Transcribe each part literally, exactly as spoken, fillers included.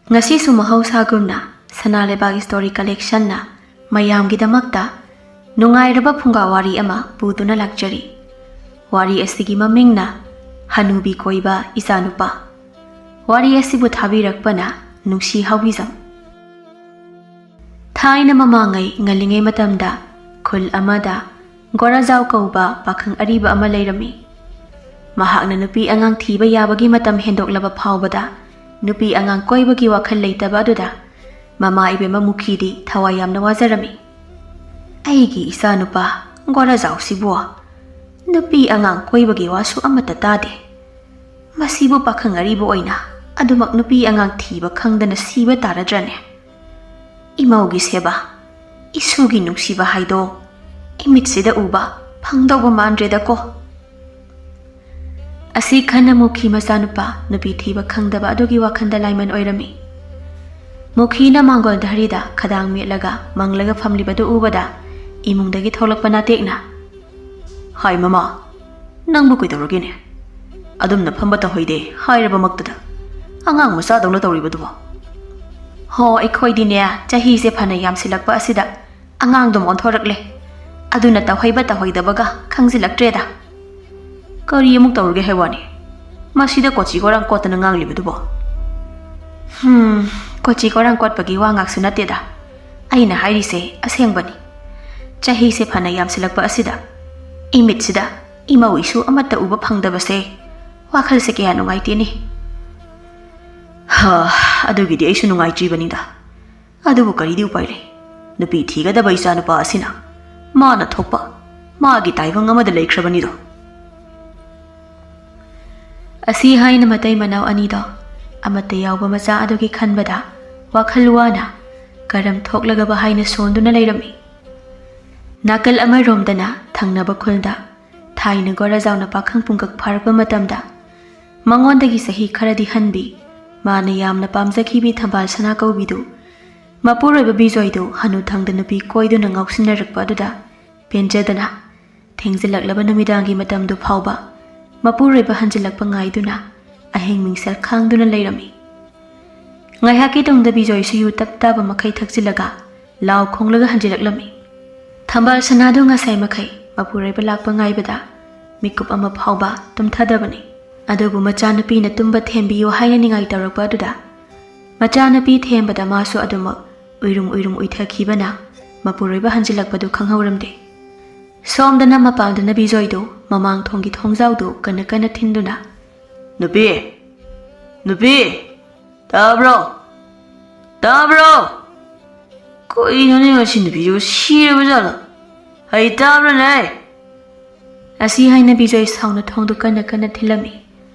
ꯉꯁꯤꯁꯨ ꯃꯍꯧꯁꯥꯒꯨꯝꯅ ꯁꯅꯥ ꯂꯩꯕꯥꯛ ꯁ꯭ꯇꯣꯔꯤ ꯀꯂꯦꯛꯁꯟꯅ ꯃꯌꯥꯝꯒꯤꯗꯃꯛꯇ ꯅꯨꯡꯉꯥꯏꯔꯕ ꯐꯨꯡꯒꯥ ꯋꯥꯔꯤ ꯑꯃ ꯄꯨꯗꯨꯅ ꯂꯥꯛꯆꯔꯤ꯫ ꯋꯥꯔꯤ ꯑꯁꯤꯒꯤ ꯃꯃꯤꯡꯅ ꯍꯅꯨꯕꯤ ꯀꯣꯏꯕ ꯏꯆꯥꯅꯨꯄꯥ꯫ ꯋꯥꯔꯤ ꯑꯁꯤꯕꯨ ꯊꯥꯕꯤꯔꯛꯄꯅ ꯅꯨꯡꯁꯤ ꯍꯥꯎꯕꯤꯖꯝ꯫ ꯊꯥꯏꯅ ꯃꯃꯥꯡꯉꯩ ꯉꯜꯂꯤꯉꯩ ꯃꯇꯝꯗ ꯈꯨꯜ ꯑꯃꯗ ꯒꯣꯔꯥꯖꯥꯎ ꯀꯧꯕ ꯄꯥꯈꯪ ꯑꯔꯤꯕ ꯑꯃ ꯂꯩꯔꯝꯃꯤ꯫ ꯃꯍꯥꯛꯅ ꯅꯨꯄꯤ ꯑꯉꯥꯡ ꯊꯤꯕ ꯌꯥꯕꯒꯤ ꯃꯇꯝ ꯍꯦꯟꯗꯣꯛꯂꯕ ꯐꯥꯎꯕꯗ ꯅꯨꯄꯤ ꯑꯉꯥꯡ ꯀꯣꯏꯕꯒꯤ ꯋꯥꯈꯜ ꯂꯩꯇꯕ ꯑꯗꯨꯗ ꯃꯃꯥ ꯏꯕꯦꯝꯃ ꯃꯨꯈꯤꯗꯤ ꯊꯋꯥꯏ ꯌꯥꯝꯅ ꯋꯥꯖꯔꯝꯃꯤ꯫ "ꯑꯩꯒꯤ ꯏꯆꯥꯅꯨꯄꯥ ꯒꯣꯔꯥꯖꯥꯎꯁꯤꯕꯨ ꯅꯨꯄꯤ ꯑꯉꯥꯡ ꯀꯣꯏꯕꯒꯤ ꯋꯥꯁꯨ ꯑꯃꯠꯇ ꯇꯥꯗꯦ꯫ ꯃꯁꯤꯕꯨ ꯄꯥꯈꯪ ꯑꯔꯤꯕ ꯑꯣꯏꯅ ꯑꯗꯨꯃꯛ ꯅꯨꯄꯤ ꯑꯉꯥꯡ ꯊꯤꯕ ꯈꯪꯗꯅ ꯁꯤꯕ ꯇꯥꯔꯗ꯭ꯔꯅꯦ? ꯏꯃꯧꯒꯤ ꯁꯦꯕꯥ, ꯏꯁꯨꯒꯤ ꯅꯨꯡꯁꯤꯕ ꯍꯥꯏꯗꯣ ꯏꯃꯤꯠꯁꯤꯗ ꯎꯕ ꯐꯪꯗꯧꯕ ꯃꯥꯟꯗ꯭ꯔꯦꯗꯀꯣ?" ꯑꯁꯤ ꯈꯟꯅ ꯃꯨꯈꯤ ꯃꯆꯥꯅꯨꯄꯥ ꯅꯨꯄꯤ ꯊꯤꯕ ꯈꯪꯗꯕ ꯑꯗꯨꯒꯤ ꯋꯥꯈꯜꯗ ꯂꯥꯏꯃꯟ ꯑꯣꯏꯔꯝꯃꯤ꯫ ꯃꯨꯈꯤꯅ ꯃꯥꯡꯒꯣꯜ ꯙꯔꯤꯗ ꯈꯗꯥꯡ ꯃꯦꯠꯂꯒ ꯃꯪꯂꯒ ꯐꯝꯂꯤꯕꯗꯨ ꯎꯕꯗ ꯏꯃꯨꯡꯗꯒꯤ ꯊꯣꯛꯂꯛꯄ ꯅꯥꯇꯦꯛꯅ, "ꯍꯥꯏ ꯃꯃꯥ, ꯅꯪꯕꯨ ꯀꯩꯗꯧꯔꯒꯦꯅꯦ? ꯑꯗꯨꯝꯅ ꯐꯝꯕ ꯇꯧꯍꯩꯗꯦ ꯍꯥꯏꯔꯕꯃꯛꯇꯗ ꯑꯉꯥꯡ ꯃꯆꯥꯗꯧꯅ ꯇꯧꯔꯤꯕꯗꯨꯕꯣ?" "ꯍꯣ, ꯑꯩꯈꯣꯏꯗꯤꯅꯦ ꯆꯍꯤꯁꯦ ꯐꯅ ꯌꯥꯝꯁꯤꯜꯂꯛꯄ ꯑꯁꯤꯗ ꯑꯉꯥꯡꯗꯨꯝ ꯑꯣꯟꯊꯣꯔꯛꯂꯦ꯫ ꯑꯗꯨꯅ ꯇꯧꯍꯩꯕ ꯇꯧꯍꯩꯗꯕꯒ ꯈꯪꯖꯤꯜꯂꯛꯇ꯭ꯔꯦꯗ꯫ ꯀꯔꯤ ꯑꯃꯨꯛ ꯇꯧꯔꯒꯦ ꯍꯥꯏ ꯋꯥꯅꯤ? ꯃꯁꯤꯗ ꯀꯣꯆꯤ ꯀꯣꯔꯥꯡ ꯀꯣꯠꯇꯅ ꯉꯥꯡꯂꯤꯕꯗꯨꯕꯣ?" "ꯍꯝ, ꯀꯣꯆꯤ ꯀꯣꯔꯥꯡ ꯀꯣꯠꯄꯒꯤ ꯋꯥ ꯉꯥꯛꯁꯨ ꯅꯠꯇꯦꯗ꯫ ꯑꯩꯅ ꯍꯥꯏꯔꯤꯁꯦ ꯑꯁꯦꯡꯕꯅꯤ꯫ ꯆꯍꯤꯁꯦ ꯐꯅ ꯌꯥꯝꯁꯤꯜꯂꯛꯄ ꯑꯁꯤꯗ ꯏꯃꯤꯠꯁꯤꯗ ꯏꯃꯧ ꯏꯁꯨ ꯑꯃꯠꯇ ꯎꯕ ꯐꯪꯗꯕꯁꯦ ꯋꯥꯈꯜꯁꯦ ꯀꯌꯥ ꯅꯨꯡꯉꯥꯏꯇꯦꯅꯦ꯫" "ꯍꯥ, ꯑꯗꯨꯒꯤꯗꯤ ꯑꯩꯁꯨ ꯅꯨꯡꯉꯥꯏꯇ꯭ꯔꯤꯕꯅꯤꯗ꯫ ꯑꯗꯨꯕꯨ ꯀꯔꯤꯗꯤ ꯎꯄꯥꯏ ꯂꯩ? ꯅꯨꯄꯤ ꯊꯤꯒꯗꯕ ꯏꯆꯥꯅꯨꯄꯥ ꯑꯁꯤꯅ ꯃꯥꯅ ꯊꯣꯛꯄ ꯃꯥꯒꯤ ꯇꯥꯏꯕꯪ ꯑꯃꯗ ꯂꯩꯈ꯭ꯔꯕꯅꯤꯗꯣ꯫" ꯑꯁꯤ ꯍꯥꯏꯅ ꯃꯇꯩ ꯃꯅꯥꯎ ꯑꯅꯤꯗꯣ ꯑꯃꯠꯇ ꯌꯥꯎꯕ ꯃꯆꯥ ꯑꯗꯨꯒꯤ ꯈꯟꯕꯗ ꯋꯥꯈꯜ ꯋꯥꯅ ꯀꯔꯝ ꯊꯣꯛꯂꯒꯕ ꯍꯥꯏꯅ ꯁꯣꯟꯗꯨꯅ ꯂꯩꯔꯝꯃꯤ꯫ ꯅꯥꯀꯜ ꯑꯃꯔꯣꯝꯗꯅ ꯊꯪꯅꯕ ꯈꯨꯜꯗ ꯊꯥꯏꯅ ꯒꯣꯔꯥꯖꯥꯎꯅ ꯄꯥꯈꯪ ꯄꯨꯡꯀꯛ ꯐꯥꯔꯛꯄ ꯃꯇꯝꯗ ꯃꯉꯣꯟꯗꯒꯤ ꯆꯍꯤ ꯈꯔꯗꯤ ꯍꯟꯕꯤ, ꯃꯥꯅ ꯌꯥꯝꯅ ꯄꯥꯝꯖꯈꯤꯕꯤ ꯊꯝꯕꯥꯜ ꯁꯅꯥ ꯀꯧꯕꯤꯗꯨ ꯃꯄꯨꯔꯣꯏꯕ ꯕꯤꯖꯣꯏꯗꯨ ꯍꯅꯨꯊꯪꯗ ꯅꯨꯄꯤ ꯀꯣꯏꯗꯨꯅ ꯉꯥꯎꯁꯤꯟꯅꯔꯛꯄ ꯑꯗꯨꯗ ꯄꯦꯟꯖꯗꯅ ꯊꯦꯡꯖꯤꯜꯂꯛꯂꯕ ꯅꯨꯃꯤꯗꯥꯡꯒꯤ ꯃꯇꯝꯗꯨ ꯐꯥꯎꯕ ꯃꯄꯨꯔꯣꯏꯕ ꯍꯟꯖꯤꯜꯂꯛꯄ ꯉꯥꯏꯗꯨꯅ ꯑꯍꯤꯡ ꯃꯤꯡꯁꯦꯜ ꯈꯥꯡꯗꯨꯅ ꯂꯩꯔꯝꯃꯤ꯫ ꯉꯥꯏꯍꯥꯛꯀꯤ ꯇꯨꯡꯗ ꯕꯤꯖꯣꯏꯁꯨ ꯌꯨ ꯇꯞ ꯇꯥꯕ ꯃꯈꯩ ꯊꯛꯆꯤꯜꯂꯒ ꯂꯥꯎ ꯈꯣꯡꯂꯒ ꯍꯟꯖꯤꯜꯂꯛꯂꯝꯃꯤ꯫ ꯊꯝꯕꯥꯜ ꯁꯅꯥꯗꯨ ꯉꯁꯥꯏ ꯃꯈꯩ ꯃꯄꯨꯔꯣꯏꯕ ꯂꯥꯛꯄ ꯉꯥꯏꯕꯗ ꯃꯤꯀꯨꯞ ꯑꯃ ꯐꯥꯎꯕ ꯇꯨꯝꯊꯗꯕꯅꯤ꯫ ꯑꯗꯨꯕꯨ ꯃꯆꯥꯅꯨꯄꯤꯅ ꯇꯨꯝꯕ ꯊꯦꯝꯕꯤꯌꯨ ꯍꯥꯏꯅ ꯅꯤꯡꯉꯥꯏ ꯇꯧꯔꯛꯄ ꯑꯗꯨꯗ ꯃꯆꯥꯅꯨꯄꯤ ꯊꯦꯝꯕꯗ ꯃꯥꯁꯨ ꯑꯗꯨꯃꯛ ꯎꯏꯔꯨꯝ ꯎꯏꯔꯨꯝ ꯎꯏꯊꯈꯤꯕꯅ ꯃꯄꯨꯔꯣꯏꯕ ꯍꯟꯖꯤꯜꯂꯛꯄꯗꯨ ꯈꯪꯍꯧꯔꯝꯗꯦ꯫ ꯁꯣꯝꯗꯅ ꯃꯄꯥꯟꯗꯅ ꯕꯤꯖꯣꯏꯗꯨ ꯃꯃꯥꯡ ꯊꯣꯡꯒꯤ ꯊꯣꯡꯖꯥꯎꯗꯨ ꯀꯟꯅ ꯀꯟꯅ ꯊꯤꯟꯗꯨꯅ, "ꯅꯨꯄꯤ! ꯅꯨꯄꯤ! ꯇꯥꯕ꯭ꯔꯣ? ꯇꯥꯕ꯭ꯔꯣ? ꯀꯩꯅꯣꯅꯦ ꯃꯁꯤ ꯅꯨꯄꯤꯁꯤꯕꯨ ꯁꯤꯔꯕ ꯖꯥꯠꯂꯣ? ꯍꯩ ꯇꯥꯕ꯭ꯔꯅꯦ?" ꯑꯁꯤ ꯍꯥꯏꯅ ꯕꯤꯖꯣꯏ ꯁꯥꯎꯅ ꯊꯣꯡꯗꯨ ꯀꯟꯅ ꯀꯟꯅ ꯊꯤꯜꯂꯝꯃꯤ꯫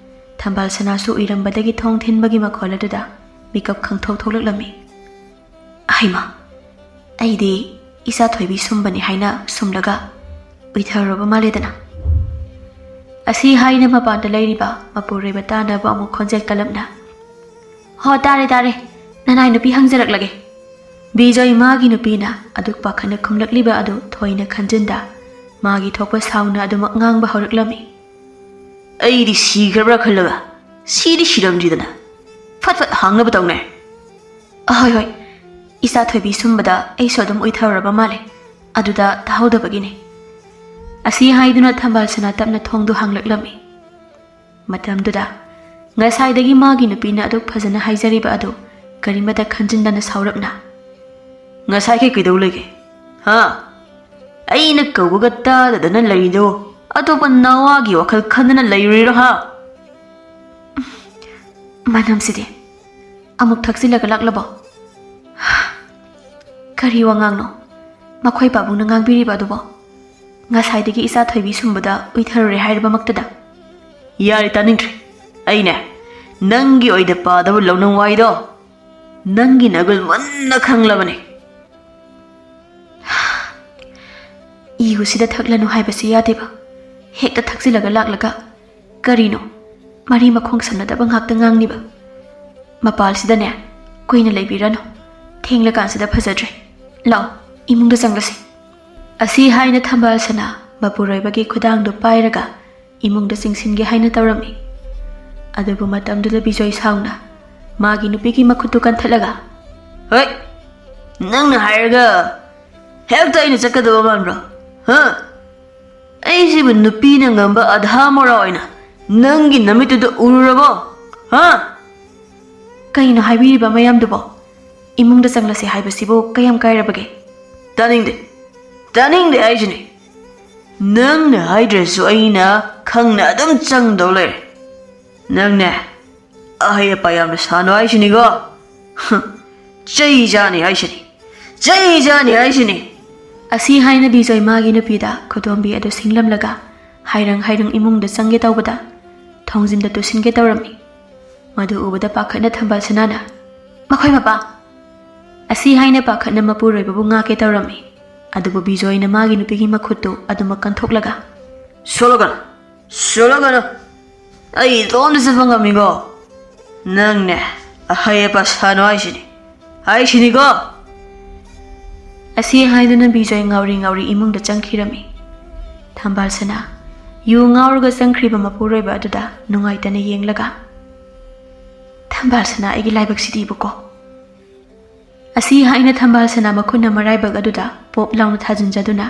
ꯊꯝꯕꯥꯜ ꯁꯅꯥꯁꯨ ꯎꯏꯔꯝꯕꯗꯒꯤ ꯊꯣꯡ ꯊꯤꯟꯕꯒꯤ ꯃꯈꯣꯜ ꯑꯗꯨꯗ ꯃꯤꯀꯞ ꯈꯪꯊꯣꯛ ꯊꯣꯛꯂꯛꯂꯝꯃꯤ꯫ "ꯍꯩꯃꯥ, ꯑꯩꯗꯤ ꯏꯆꯥ ꯊꯣꯏꯕꯤ ꯁꯨꯝꯕꯅꯤ ꯍꯥꯏꯅ ꯁꯨꯝꯂꯒ ꯎꯏꯊꯔꯨꯔꯕ ꯃꯥꯜꯂꯦꯗꯅ?" ꯑꯁꯤ ꯍꯥꯏꯅ ꯃꯄꯥꯟꯗ ꯂꯩꯔꯤꯕ ꯃꯄꯨꯔꯣꯏꯕ ꯇꯥꯅꯕ ꯑꯃꯨꯛ ꯈꯣꯟꯖꯦꯜ ꯀꯜꯂꯞꯅ, "ꯍꯣ, ꯇꯥꯔꯦ, ꯇꯥꯔꯦ, ꯅꯅꯥꯏ ꯅꯨꯄꯤ ꯍꯪꯖꯔꯛꯂꯒꯦ꯫" ꯕꯤꯖꯣꯏ ꯃꯥꯒꯤ ꯅꯨꯄꯤꯅ ꯑꯗꯨꯛ ꯄꯥꯈꯠꯅ ꯈꯨꯝꯂꯛꯂꯤꯕ ꯑꯗꯨ ꯊꯣꯏꯅ ꯈꯟꯖꯤꯟꯗ ꯃꯥꯒꯤ ꯊꯣꯛꯄ ꯁꯥꯎꯅ ꯑꯗꯨꯃꯛ ꯉꯥꯡꯕ ꯍꯧꯔꯛꯂꯝꯃꯤ꯫ "ꯑꯩꯗꯤ ꯁꯤꯈ꯭ꯔꯕ꯭ꯔꯥ ꯈꯜꯂꯒ ꯁꯤꯗꯤ ꯁꯤꯔꯝꯗ꯭ꯔꯤꯗꯅ꯫ ꯐꯠ ꯐꯠ ꯍꯥꯡꯅꯕ ꯇꯧꯅꯦ꯫" "ꯑꯍꯣꯏ, ꯍꯣꯏ, ꯏꯆꯥ ꯊꯣꯏꯕꯤ ꯁꯨꯝꯕꯗ ꯑꯩꯁꯨ ꯑꯗꯨꯝ ꯎꯏꯊꯔꯨꯔꯕ ꯃꯥꯜꯂꯦ꯫ ꯑꯗꯨꯗ ꯇꯥꯍꯧꯗꯕꯒꯤꯅꯦ꯫" ꯑꯁꯤ ꯍꯥꯏꯗꯨꯅ ꯊꯝꯕꯥꯜ ꯁꯅꯥ ꯇꯞꯅ ꯊꯣꯡꯗꯨ ꯍꯥꯡꯂꯛꯂꯝꯃꯤ꯫ ꯃꯇꯝꯗꯨꯗ ꯉꯁꯥꯏꯗꯒꯤ ꯃꯥꯒꯤ ꯅꯨꯄꯤꯅ ꯑꯗꯨꯛ ꯐꯖꯅ ꯍꯥꯏꯖꯔꯤꯕ ꯑꯗꯨ ꯀꯔꯤꯃꯇ ꯈꯟꯖꯤꯟꯗꯅ ꯁꯥꯎꯔꯞꯅ, "ꯉꯁꯥꯏꯈꯩ ꯀꯩꯗꯧ ꯂꯩꯒꯦ? ꯍꯥ? ꯑꯩꯅ ꯀꯧꯕꯒ ꯇꯥꯗꯗꯅ ꯂꯩꯔꯤꯗꯣ ꯑꯇꯣꯞꯄ ꯅꯋꯥꯒꯤ ꯋꯥꯈꯜ ꯈꯟꯗꯅ ꯂꯩꯔꯨꯔꯤꯔꯣ, ꯍꯥ?" ꯃꯅꯝꯁꯤꯗꯤ ꯑꯃꯨꯛ ꯊꯛꯆꯤꯜꯂꯒ ꯂꯥꯛꯂꯕꯣ? ꯀꯔꯤ ꯋꯥꯉꯥꯡꯅꯣ ꯃꯈꯣꯏ ꯄꯥꯕꯨꯡꯅ ꯉꯥꯡꯕꯤꯔꯤꯕ ꯑꯗꯨꯕꯣ? ꯉꯁꯥꯏꯗꯒꯤ ꯏꯆꯥ ꯊꯣꯏꯕꯤ ꯁꯨꯝꯕꯗ ꯎꯏꯊꯔꯨꯔꯦ ꯍꯥꯏꯔꯤꯕꯃꯛꯇꯗ꯫ "ꯌꯥꯔꯦ, ꯇꯥꯅꯤꯡꯗ꯭ꯔꯦ꯫ ꯑꯩꯅꯦ ꯅꯪꯒꯤ ꯑꯣꯏꯗ ꯄꯥꯗꯕ ꯂꯧꯅꯝ ꯋꯥꯏꯗꯣ ꯅꯪꯒꯤ ꯅꯒꯨꯜ ꯃꯨꯟꯅ ꯈꯪꯂꯕꯅꯦ꯫" ꯏꯒꯨꯁꯤꯗ ꯊꯛꯂꯅꯨ ꯍꯥꯏꯕꯁꯤ ꯌꯥꯗꯦꯕ꯫ ꯍꯦꯛꯇ ꯊꯛꯆꯤꯜꯂꯒ ꯂꯥꯛꯂꯒ ꯀꯔꯤꯅꯣ ꯃꯔꯤ ꯃꯈꯣꯡ ꯁꯝꯅꯗꯕ ꯉꯥꯛꯇ ꯉꯥꯡꯂꯤꯕ꯫ ꯃꯄꯥꯜꯁꯤꯗꯅꯦ ꯀꯨꯏꯅ ꯂꯩꯕꯤꯔꯅꯨ꯫ ꯊꯦꯡꯂꯀꯥꯟꯁꯤꯗ ꯐꯖꯗ꯭ꯔꯦ꯫ ꯂꯥꯛꯑꯣ, ꯏꯃꯨꯡꯗ ꯆꯪꯂꯁꯤ꯫ ꯑꯁꯤ ꯍꯥꯏꯅ ꯊꯝꯕꯥꯜ ꯁꯅꯥ ꯃꯄꯨꯔꯣꯏꯕꯒꯤ ꯈꯨꯗꯥꯡꯗꯨ ꯄꯥꯏꯔꯒ ꯏꯃꯨꯡꯗ ꯆꯤꯡꯁꯤꯟꯒꯦ ꯍꯥꯏꯅ ꯇꯧꯔꯝꯃꯤ꯫ ꯑꯗꯨꯕꯨ ꯃꯇꯝꯗꯨꯗ ꯕꯤꯖꯣꯏ ꯁꯥꯎꯅ ꯃꯥꯒꯤ ꯅꯨꯄꯤꯒꯤ ꯃꯈꯨꯠꯇꯨ ꯀꯟꯊꯠꯂꯒ, "ꯍꯣꯏ, ꯅꯪꯅ ꯍꯥꯏꯔꯒ ꯍꯦꯛꯇ ꯑꯩꯅ ꯆꯠꯀꯗꯕ ꯃꯥꯟꯕ꯭ꯔꯣ? ꯍꯥ? ꯑꯩꯁꯤꯕꯨ ꯅꯨꯄꯤꯅ ꯉꯝꯕ ꯑꯙꯥ ꯃꯣꯔꯥ ꯑꯣꯏꯅ ꯅꯪꯒꯤ ꯅꯃꯤꯠꯇꯨꯗ ꯎꯔꯨꯔꯕꯣ? ꯍꯥ?" "ꯀꯩꯅꯣ ꯍꯥꯏꯕꯤꯔꯤꯕ ꯃꯌꯥꯝꯗꯨꯕꯣ? ꯏꯃꯨꯡꯗ ꯆꯪꯂꯁꯤ ꯍꯥꯏꯕꯁꯤꯕꯨ ꯀꯌꯥꯝ ꯀꯥꯏꯔꯕꯒꯦ?" "ꯇꯥꯅꯤꯡꯗꯦ, ꯇꯥꯅꯤꯡꯗꯦ ꯍꯥꯏꯁꯤꯅꯤ꯫ ꯅꯪꯅ ꯍꯥꯏꯗ꯭ꯔꯁꯨ ꯑꯩꯅ ꯈꯪꯅ ꯑꯗꯨꯝ ꯆꯪꯗꯧ ꯂꯩꯔꯦ꯫ ꯅꯪꯅꯦ, ꯑꯍꯩ ꯑꯄꯥ ꯌꯥꯝꯅ ꯁꯥꯅꯨ ꯍꯥꯏꯁꯤꯅꯤꯀꯣ꯫ ꯍ, ꯆꯩ ꯆꯥꯅꯤ ꯍꯥꯏꯁꯤꯅꯤ, ꯆꯩ ꯆꯥꯅꯤ ꯍꯥꯏꯁꯤꯅꯤ꯫" ꯑꯁꯤ ꯍꯥꯏꯅ ꯕꯤꯖꯣꯏ ꯃꯥꯒꯤ ꯅꯨꯄꯤꯗ ꯈꯨꯗꯣꯝꯕꯤ ꯑꯗꯨ ꯁꯤꯡꯂꯝꯂꯒ ꯍꯥꯏꯔꯪ ꯍꯥꯏꯔꯪ ꯏꯃꯨꯡꯗ ꯆꯪꯒꯦ ꯇꯧꯕꯗ ꯊꯣꯡꯖꯤꯟꯗ ꯇꯨꯁꯤꯟꯒꯦ ꯇꯧꯔꯝꯃꯤ꯫ ꯃꯗꯨ ꯎꯕꯗ ꯄꯥꯈꯠꯅ ꯊꯝꯕꯥꯜ ꯁꯅꯥꯅ, "ꯃꯈꯣꯏ ꯃꯄꯥ!" ꯑꯁꯤ ꯍꯥꯏꯅ ꯄꯥꯈꯠꯅ ꯃꯄꯨꯔꯣꯏꯕꯕꯨ ꯉꯥꯛꯀꯦ ꯇꯧꯔꯝꯃꯤ꯫ ꯑꯗꯨꯕꯨ ꯕꯤꯖꯣꯏꯅ ꯃꯥꯒꯤ ꯅꯨꯄꯤꯒꯤ ꯃꯈꯨꯠꯇꯨ ꯑꯗꯨꯃꯛ ꯀꯟꯊꯣꯛꯂꯒ, "ꯁꯣꯂꯣꯒꯅ, ꯁꯣꯂꯣꯒꯅ, ꯑꯩ ꯏꯇꯣꯝꯇ ꯆꯠꯄ ꯉꯝꯃꯤꯀꯣ꯫ ꯅꯪꯅꯦ, ꯑꯍꯩ ꯑꯄꯥ ꯁꯥꯅꯨ ꯍꯥꯏꯁꯤꯅꯤ, ꯍꯥꯏꯁꯤꯅꯤꯀꯣ꯫" ꯑꯁꯤ ꯍꯥꯏꯗꯨꯅ ꯕꯤꯖꯣꯏ ꯉꯥꯎꯔꯤ ꯉꯥꯎꯔꯤ ꯏꯃꯨꯡꯗ ꯆꯪꯈꯤꯔꯝꯃꯤ꯫ ꯊꯝꯕꯥꯜ ꯁꯅꯥ ꯌꯨ ꯉꯥꯎꯔꯒ ꯆꯪꯈ꯭ꯔꯤꯕ ꯃꯄꯨꯔꯣꯏꯕ ꯑꯗꯨꯗ ꯅꯨꯡꯉꯥꯏꯇꯅ ꯌꯦꯡꯂꯒ, "ꯊꯝꯕꯥꯜ ꯁꯅꯥ, ꯑꯩꯒꯤ ꯂꯥꯏꯕꯛꯁꯤꯗꯤꯕꯀꯣ꯫" ꯑꯁꯤ ꯍꯥꯏꯅ ꯊꯝꯕꯥꯜ ꯁꯅꯥ ꯃꯈꯨꯠꯅ ꯃꯔꯥꯏꯕꯛ ꯑꯗꯨꯗ ꯄꯣꯞ ꯂꯥꯎꯅ ꯊꯥꯖꯤꯟꯖꯗꯨꯅ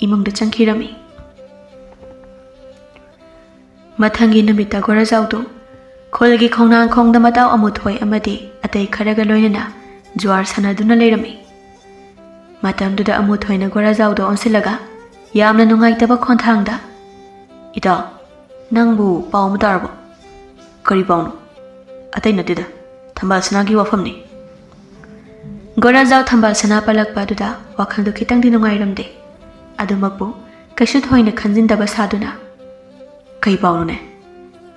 ꯏꯃꯨꯡꯗ ꯆꯪꯈꯤꯔꯝꯃꯤ꯫ ꯃꯊꯪꯒꯤ ꯅꯨꯃꯤꯠꯇ ꯒꯣꯔꯥꯖꯥꯎꯗꯨ ꯈꯨꯜꯒꯤ ꯈꯣꯡꯅꯥꯡꯈꯣꯡꯗ ꯃꯇꯥꯎ ꯑꯃꯨꯊꯣꯏ ꯑꯃꯗꯤ ꯑꯇꯩ ꯈꯔꯒ ꯂꯣꯏꯅꯅ ꯖꯨꯋꯥꯔ ꯁꯥꯟꯅꯗꯨꯅ ꯂꯩꯔꯝꯃꯤ꯫ ꯃꯇꯝꯗꯨꯗ ꯑꯃꯨꯊꯣꯏꯅ ꯒꯣꯔꯥꯖꯥꯎꯗ ꯑꯣꯟꯁꯤꯜꯂꯒ ꯌꯥꯝꯅ ꯅꯨꯡꯉꯥꯏꯇꯕ ꯈꯣꯟꯊꯥꯡꯗ, "ꯏꯇꯥꯎ, ꯅꯪꯕꯨ ꯄꯥꯎ ꯑꯃ ꯇꯥꯔꯕꯣ?" "ꯀꯔꯤ ꯄꯥꯎꯅꯣ?" "ꯑꯇꯩ ꯅꯠꯇꯦꯗ, ꯊꯝꯕꯥꯜ ꯁꯅꯥꯒꯤ ꯋꯥꯐꯝꯅꯤ꯫" ꯒꯣꯔꯥꯖꯥꯎ ꯊꯝꯕꯥꯜ ꯁꯅꯥ ꯄꯜꯂꯛꯄ ꯑꯗꯨꯗ ꯋꯥꯈꯜꯗꯨ ꯈꯤꯇꯪꯗꯤ ꯅꯨꯡꯉꯥꯏꯔꯝꯗꯦ꯫ ꯑꯗꯨꯃꯛꯄꯨ ꯀꯩꯁꯨ ꯊꯣꯏꯅ ꯈꯟꯖꯤꯟꯗꯕ ꯁꯥꯗꯨꯅ, "ꯀꯩ ꯄꯥꯎꯅꯣꯅꯦ?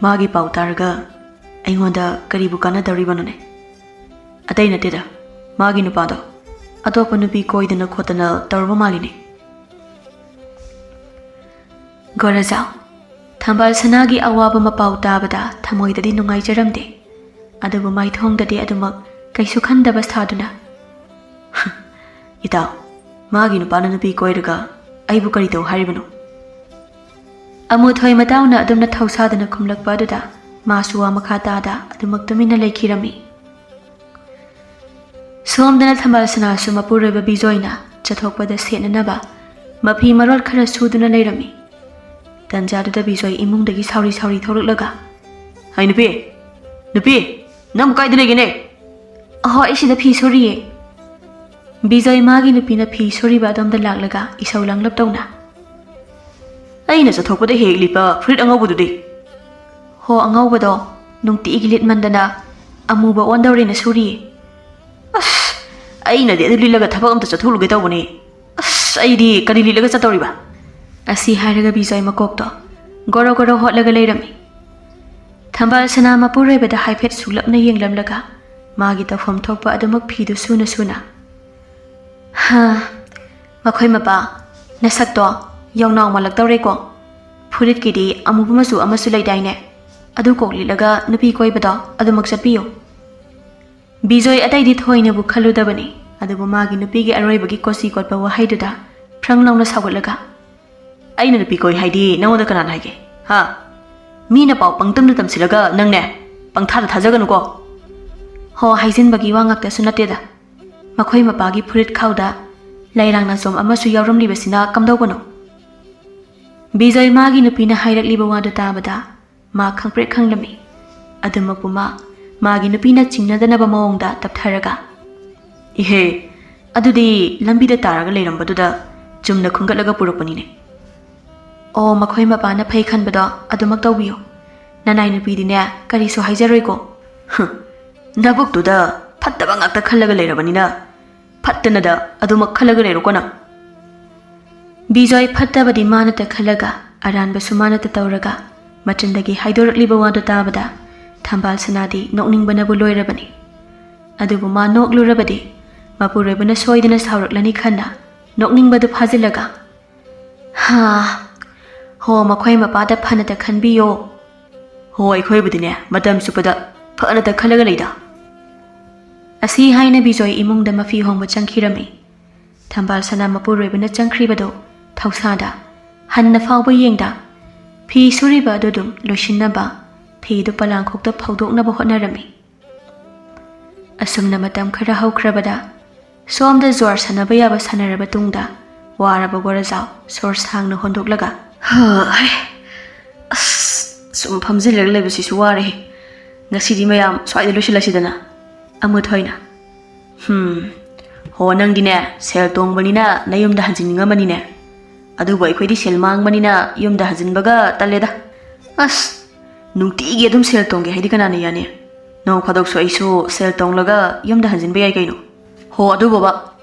ꯃꯥꯒꯤ ꯄꯥꯎ ꯇꯥꯔꯒ ꯑꯩꯉꯣꯟꯗ ꯀꯔꯤꯕꯨ ꯀꯥꯟꯅꯗꯧꯔꯤꯕꯅꯣꯅꯦ?" "ꯑꯇꯩ ꯅꯠꯇꯦꯗ, ꯃꯥꯒꯤ ꯅꯨꯄꯥꯗꯣ ꯑꯇꯣꯞꯄ ꯅꯨꯄꯤ ꯀꯣꯏꯗꯅ ꯈꯣꯠꯇꯅ ꯇꯧꯔꯕ ꯃꯥꯜꯂꯤꯅꯦ꯫" ꯒꯣꯔꯥꯖꯥꯎ, ꯊꯝꯕꯥꯜ ꯁꯅꯥꯒꯤ ꯑꯋꯥꯕ ꯃꯄꯥꯎ ꯇꯥꯕꯗ ꯊꯃꯣꯏꯗꯗꯤ ꯅꯨꯡꯉꯥꯏꯖꯔꯝꯗꯦ, ꯑꯗꯨꯕꯨ ꯃꯥꯏꯊꯣꯡꯗꯗꯤ ꯑꯗꯨꯃꯛ ꯀꯩꯁꯨ ꯈꯟꯗꯕ ꯁꯥꯗꯨꯅ, "ꯏꯇꯥꯎ, ꯃꯥꯒꯤ ꯅꯨꯄꯥꯅ ꯅꯨꯄꯤ ꯀꯣꯏꯔꯒ ꯑꯩꯕꯨ ꯀꯔꯤ ꯇꯧ ꯍꯥꯏꯔꯤꯕꯅꯣ?" ꯑꯃꯨꯊꯣꯏ ꯃꯇꯥꯎꯅ ꯑꯗꯨꯝꯅ ꯊꯧꯁꯥꯗꯅ ꯈꯨꯝꯂꯛꯄ ꯑꯗꯨꯗ ꯃꯥꯁꯨ ꯋꯥ ꯃꯈꯥ ꯇꯥꯗ ꯑꯗꯨꯃꯛ ꯇꯨꯃꯤꯟꯅ ꯂꯩꯈꯤꯔꯝꯃꯤ꯫ ꯁꯣꯝꯗꯅ ꯊꯝꯕꯥꯜ ꯁꯅꯥꯁꯨ ꯃꯄꯨꯔꯣꯏꯕ ꯕꯤꯖꯣꯏꯅ ꯆꯠꯊꯣꯛꯄꯗ ꯁꯦꯠꯅꯅꯕ ꯃꯐꯤ ꯃꯔꯣꯜ ꯈꯔ ꯁꯨꯗꯨꯅ ꯂꯩꯔꯝꯃꯤ꯫ ꯇꯟꯖꯥꯗꯨꯗ ꯕꯤꯖꯣꯏ ꯏꯃꯨꯡꯗꯒꯤ ꯁꯥꯎꯔꯤ ꯁꯥꯎꯔꯤ ꯊꯣꯛꯂꯛꯂꯒ, "ꯍꯩ ꯅꯨꯄꯤ, ꯅꯨꯄꯤ, ꯅꯪꯕꯨ ꯀꯥꯏꯗ ꯂꯩꯒꯦꯅꯦ?" "ꯑꯍꯣ, ꯑꯩ ꯁꯤꯗ ꯐꯤ ꯁꯨꯔꯤꯌꯦ꯫" ꯕꯤꯖꯣꯏ ꯃꯥꯒꯤ ꯅꯨꯄꯤꯅ ꯐꯤ ꯁꯨꯔꯤꯕ ꯑꯗꯣꯝꯗ ꯂꯥꯛꯂꯒ ꯏꯁꯧ ꯂꯥꯡꯂꯞ ꯇꯧꯅ, "ꯑꯩꯅ ꯆꯠꯊꯣꯛꯄꯗ ꯍꯦꯛ ꯂꯤꯠꯄ ꯐꯨꯔꯤꯠ ꯑꯉꯧꯕꯗꯨꯗꯤ?" "ꯍꯣ, ꯑꯉꯧꯕꯗꯣ ꯅꯨꯡꯇꯤꯒꯤ ꯂꯤꯠꯃꯟꯗꯅ ꯑꯃꯨꯕ ꯑꯣꯟꯗꯧꯔꯦꯅ ꯁꯨꯔꯤꯌꯦ꯫" "ꯑꯁ, ꯑꯩꯅꯗꯤ ꯑꯗꯨ ꯂꯤꯠꯂꯒ ꯊꯕꯛ ꯑꯝꯇ ꯆꯠꯊꯣꯛꯂꯨꯒꯦ ꯇꯧꯕꯅꯤ꯫ ꯑꯁ, ꯑꯩꯗꯤ ꯀꯔꯤ ꯂꯤꯠꯂꯒ ꯆꯠꯇꯧꯔꯤꯕ?" ꯑꯁꯤ ꯍꯥꯏꯔꯒ ꯕꯤꯖꯣꯏ ꯃꯀꯣꯛꯇꯣ ꯒꯣꯔꯣ ꯒꯣꯔꯣ ꯍꯣꯠꯂꯒ ꯂꯩꯔꯝꯃꯤ꯫ ꯊꯝꯕꯥꯜ ꯁꯅꯥ ꯃꯄꯨꯔꯣꯏꯕꯗ ꯍꯥꯏꯐꯦꯠ ꯁꯨꯛꯂꯞꯅ ꯌꯦꯡꯂꯝꯂꯒ ꯃꯥꯒꯤ ꯇꯧꯐꯝ ꯊꯣꯛꯄ ꯑꯗꯨꯃꯛ ꯐꯤꯗꯨ ꯁꯨꯅ ꯁꯨꯅ, "ꯍꯥ, ꯃꯈꯣꯏ ꯃꯄꯥ, ꯅꯁꯛꯇꯣ ꯌꯧꯅꯥꯎ ꯃꯥꯜꯂꯛꯇꯧꯔꯦꯀꯣ꯫ ꯐꯨꯔꯤꯠꯀꯤꯗꯤ ꯑꯃꯨꯕ ꯃꯆꯨ ꯑꯃꯁꯨ ꯂꯩꯗꯥꯏꯅꯦ? ꯑꯗꯨ ꯀꯣꯛ ꯂꯤꯠꯂꯒ ꯅꯨꯄꯤ ꯀꯣꯏꯕꯗꯣ ꯑꯗꯨꯃꯛ ꯆꯠꯄꯤꯌꯨ꯫" ꯕꯤꯖꯣꯏ ꯑꯇꯩꯗꯤ ꯊꯣꯏꯅꯕꯨ ꯈꯜꯂꯨꯗꯕꯅꯤ, ꯑꯗꯨꯕꯨ ꯃꯥꯒꯤ ꯅꯨꯄꯤꯒꯤ ꯑꯔꯣꯏꯕꯒꯤ ꯀꯣꯆꯤ ꯀꯣꯠꯄ ꯋꯥꯍꯩꯗꯨꯗ ꯐ꯭ꯔꯪ ꯂꯥꯎꯅ ꯁꯥꯎꯒꯠꯂꯒ, "ꯑꯩꯅ ꯅꯨꯄꯤ ꯀꯣꯏ ꯍꯥꯏꯗꯤ ꯅꯉꯣꯟꯗ ꯀꯅꯥꯅ ꯍꯥꯏꯒꯦ? ꯍꯥ? ꯃꯤꯅ ꯄꯥꯎ ꯄꯪꯇꯝꯗ ꯇꯝꯁꯤꯜꯂꯒ ꯅꯪꯅꯦ, ꯄꯪꯊꯥꯗ ꯊꯥꯖꯒꯅꯨꯀꯣ꯫" "ꯍꯣ, ꯍꯥꯏꯖꯤꯟꯕꯒꯤ ꯋꯥ ꯉꯥꯛꯇꯁꯨ ꯅꯠꯇꯦꯗ꯫ ꯃꯈꯣꯏ ꯃꯄꯥꯒꯤ ꯐꯨꯔꯤꯠ ꯈꯥꯎꯗ ꯂꯩꯔꯥꯡ ꯅꯥꯆꯣꯝ ꯑꯃꯁꯨ ꯌꯥꯎꯔꯝꯂꯤꯕꯁꯤꯅ ꯀꯝꯗꯧꯕꯅꯣ?" ꯕꯤꯖꯣꯏ ꯃꯥꯒꯤ ꯅꯨꯄꯤꯅ ꯍꯥꯏꯔꯛꯂꯤꯕ ꯋꯥꯗꯨ ꯇꯥꯕꯗ ꯃꯥ ꯈꯪꯄ꯭ꯔꯦꯛ ꯈꯪꯂꯝꯃꯤ꯫ ꯑꯗꯨꯃꯛꯄꯨ ꯃꯥ ꯃꯥꯒꯤ ꯅꯨꯄꯤꯅ ꯆꯤꯡꯅꯗꯅꯕ ꯃꯑꯣꯡꯗ ꯇꯞꯊꯔꯒ, "ꯏꯍꯦ, ꯑꯗꯨꯗꯤ ꯂꯝꯕꯤꯗ ꯇꯥꯔꯒ ꯂꯩꯔꯝꯕꯗꯨꯗ ꯆꯨꯝꯅ ꯈꯨꯟꯒꯠꯂꯒ ꯄꯨꯔꯛꯄꯅꯤꯅꯦ꯫" "ꯑꯣ, ꯃꯈꯣꯏ ꯃꯄꯥꯅ ꯐꯩ ꯈꯟꯕꯗꯣ ꯑꯗꯨꯃꯛ ꯇꯧꯕꯤꯌꯨ꯫ ꯅꯅꯥꯏ ꯅꯨꯄꯤꯗꯤꯅꯦ, ꯀꯔꯤꯁꯨ ꯍꯥꯏꯖꯔꯣꯏꯀꯣ꯫" "ꯍꯨꯝ, ꯅꯕꯨꯛꯇꯨꯗ ꯐꯠꯇꯕ ꯉꯥꯛꯇ ꯈꯜꯂꯒ ꯂꯩꯔꯕꯅꯤꯅ ꯐꯠꯇꯅꯗ ꯑꯗꯨꯃꯛ ꯈꯜꯂꯒ ꯂꯩꯔꯣꯀꯣ ꯅꯪ꯫" ꯕꯤꯖꯣꯏ ꯐꯠꯇꯕꯗꯤ ꯃꯥꯅꯇ ꯈꯜꯂꯒ, ꯑꯔꯥꯟꯕꯁꯨ ꯃꯥꯅꯇ ꯇꯧꯔꯒ, ꯃꯆꯤꯟꯗꯒꯤ ꯍꯥꯏꯗꯣꯔꯛꯂꯤꯕ ꯋꯥꯗꯨ ꯇꯥꯕꯗ ꯊꯝꯕꯥꯜ ꯁꯅꯥꯗꯤ ꯅꯣꯛꯅꯤꯡꯕꯅꯕꯨ ꯂꯣꯏꯔꯕꯅꯤ꯫ ꯑꯗꯨꯕꯨ ꯃꯥ ꯅꯣꯛꯂꯨꯔꯕꯗꯤ ꯃꯄꯨꯔꯣꯏꯕꯅ ꯁꯣꯏꯗꯅ ꯁꯥꯎꯔꯛꯂꯅꯤ ꯈꯟꯅ ꯅꯣꯛꯅꯤꯡꯕꯗꯨ ꯐꯥꯖꯤꯜꯂꯒ, "ꯍꯥ, ꯍꯣ, ꯃꯈꯣꯏ ꯃꯄꯥꯗ ꯐꯅꯇ ꯈꯟꯕꯤꯌꯣ꯫" "ꯍꯣ, ꯑꯩꯈꯣꯏꯕꯨꯗꯤꯅꯦ, ꯃꯇꯝ ꯆꯨꯞꯄꯗ ꯐꯅꯇ ꯈꯜꯂꯒ ꯂꯩꯗ꯫" ꯑꯁꯤ ꯍꯥꯏꯅ ꯕꯤꯖꯣꯏ ꯏꯃꯨꯡꯗ ꯃꯐꯤ ꯍꯣꯡꯕ ꯆꯪꯈꯤꯔꯝꯃꯤ꯫ ꯊꯝꯕꯥꯜ ꯁꯅꯥ ꯃꯄꯨꯔꯣꯏꯕꯅ ꯆꯪꯈ꯭ꯔꯤꯕꯗꯨ ꯊꯧꯁꯥꯗ ꯍꯟꯅ ꯐꯥꯎꯕ ꯌꯦꯡꯗ, ꯐꯤ ꯁꯨꯔꯤꯕ ꯑꯗꯨ ꯑꯗꯨꯝ ꯂꯣꯏꯁꯤꯟꯅꯕ ꯐꯤꯗꯨ ꯄꯂꯥꯡꯈꯣꯛꯇ ꯐꯧꯗꯣꯛꯅꯕ ꯍꯣꯠꯅꯔꯝꯃꯤ꯫ ꯑꯁꯨꯝꯅ ꯃꯇꯝ ꯈꯔ ꯍꯧꯈ꯭ꯔꯕꯗ, ꯁꯣꯝꯗ ꯖ꯭ꯋꯥꯔ ꯁꯥꯟꯅꯕ ꯌꯥꯕ ꯁꯥꯟꯅꯔꯕ ꯇꯨꯡꯗ, ꯋꯥꯔꯕ ꯒꯣꯔꯖꯥꯎ ꯁꯣꯔ ꯁꯥꯡꯅ ꯍꯣꯟꯗꯣꯛꯂꯒ, "ꯍꯥꯏ, ꯑꯁ, ꯁꯨꯝ ꯐꯝꯖꯤꯜꯂꯒ ꯂꯩꯕꯁꯤꯁꯨ ꯋꯥꯔꯦꯍꯦ꯫ ꯉꯁꯤꯗꯤ ꯃꯌꯥꯝ ꯁ꯭ꯋꯥꯏꯗ ꯂꯣꯏꯁꯤꯜꯂꯁꯤꯗꯅ?" ꯑꯃꯨꯊꯣꯏꯅ, "ꯍꯝ, ꯍꯣ, ꯅꯪꯗꯤꯅꯦ, ꯁꯦꯜ ꯇꯣꯡꯕꯅꯤꯅ ꯅꯌꯨꯝꯗ ꯍꯟꯖꯤꯟꯅꯤꯡꯉꯝꯃꯅꯤꯅꯦ꯫ ꯑꯗꯨꯕꯨ ꯑꯩꯈꯣꯏꯗꯤ ꯁꯦꯜ ꯃꯥꯡꯕꯅꯤꯅ ꯌꯨꯝꯗ ꯍꯟꯖꯤꯟꯕꯒ ꯇꯜꯂꯦꯗ꯫ ꯑꯁ, ꯅꯨꯡꯇꯤꯒꯤ ꯑꯗꯨꯝ ꯁꯦꯜ ꯇꯣꯡꯒꯦ ꯍꯥꯏꯗꯤ ꯀꯅꯥꯅ ꯌꯥꯅꯤ? ꯅꯣꯡ ꯐꯥꯗꯣꯛꯁꯨ ꯑꯩꯁꯨ ꯁꯦꯜ ꯇꯣꯡꯂꯒ ꯌꯨꯝꯗ ꯍꯟꯖꯤꯟꯕ ꯌꯥꯏ ꯀꯩꯅꯣ꯫ ꯍꯣ, ꯑꯗꯨꯕꯨꯕ,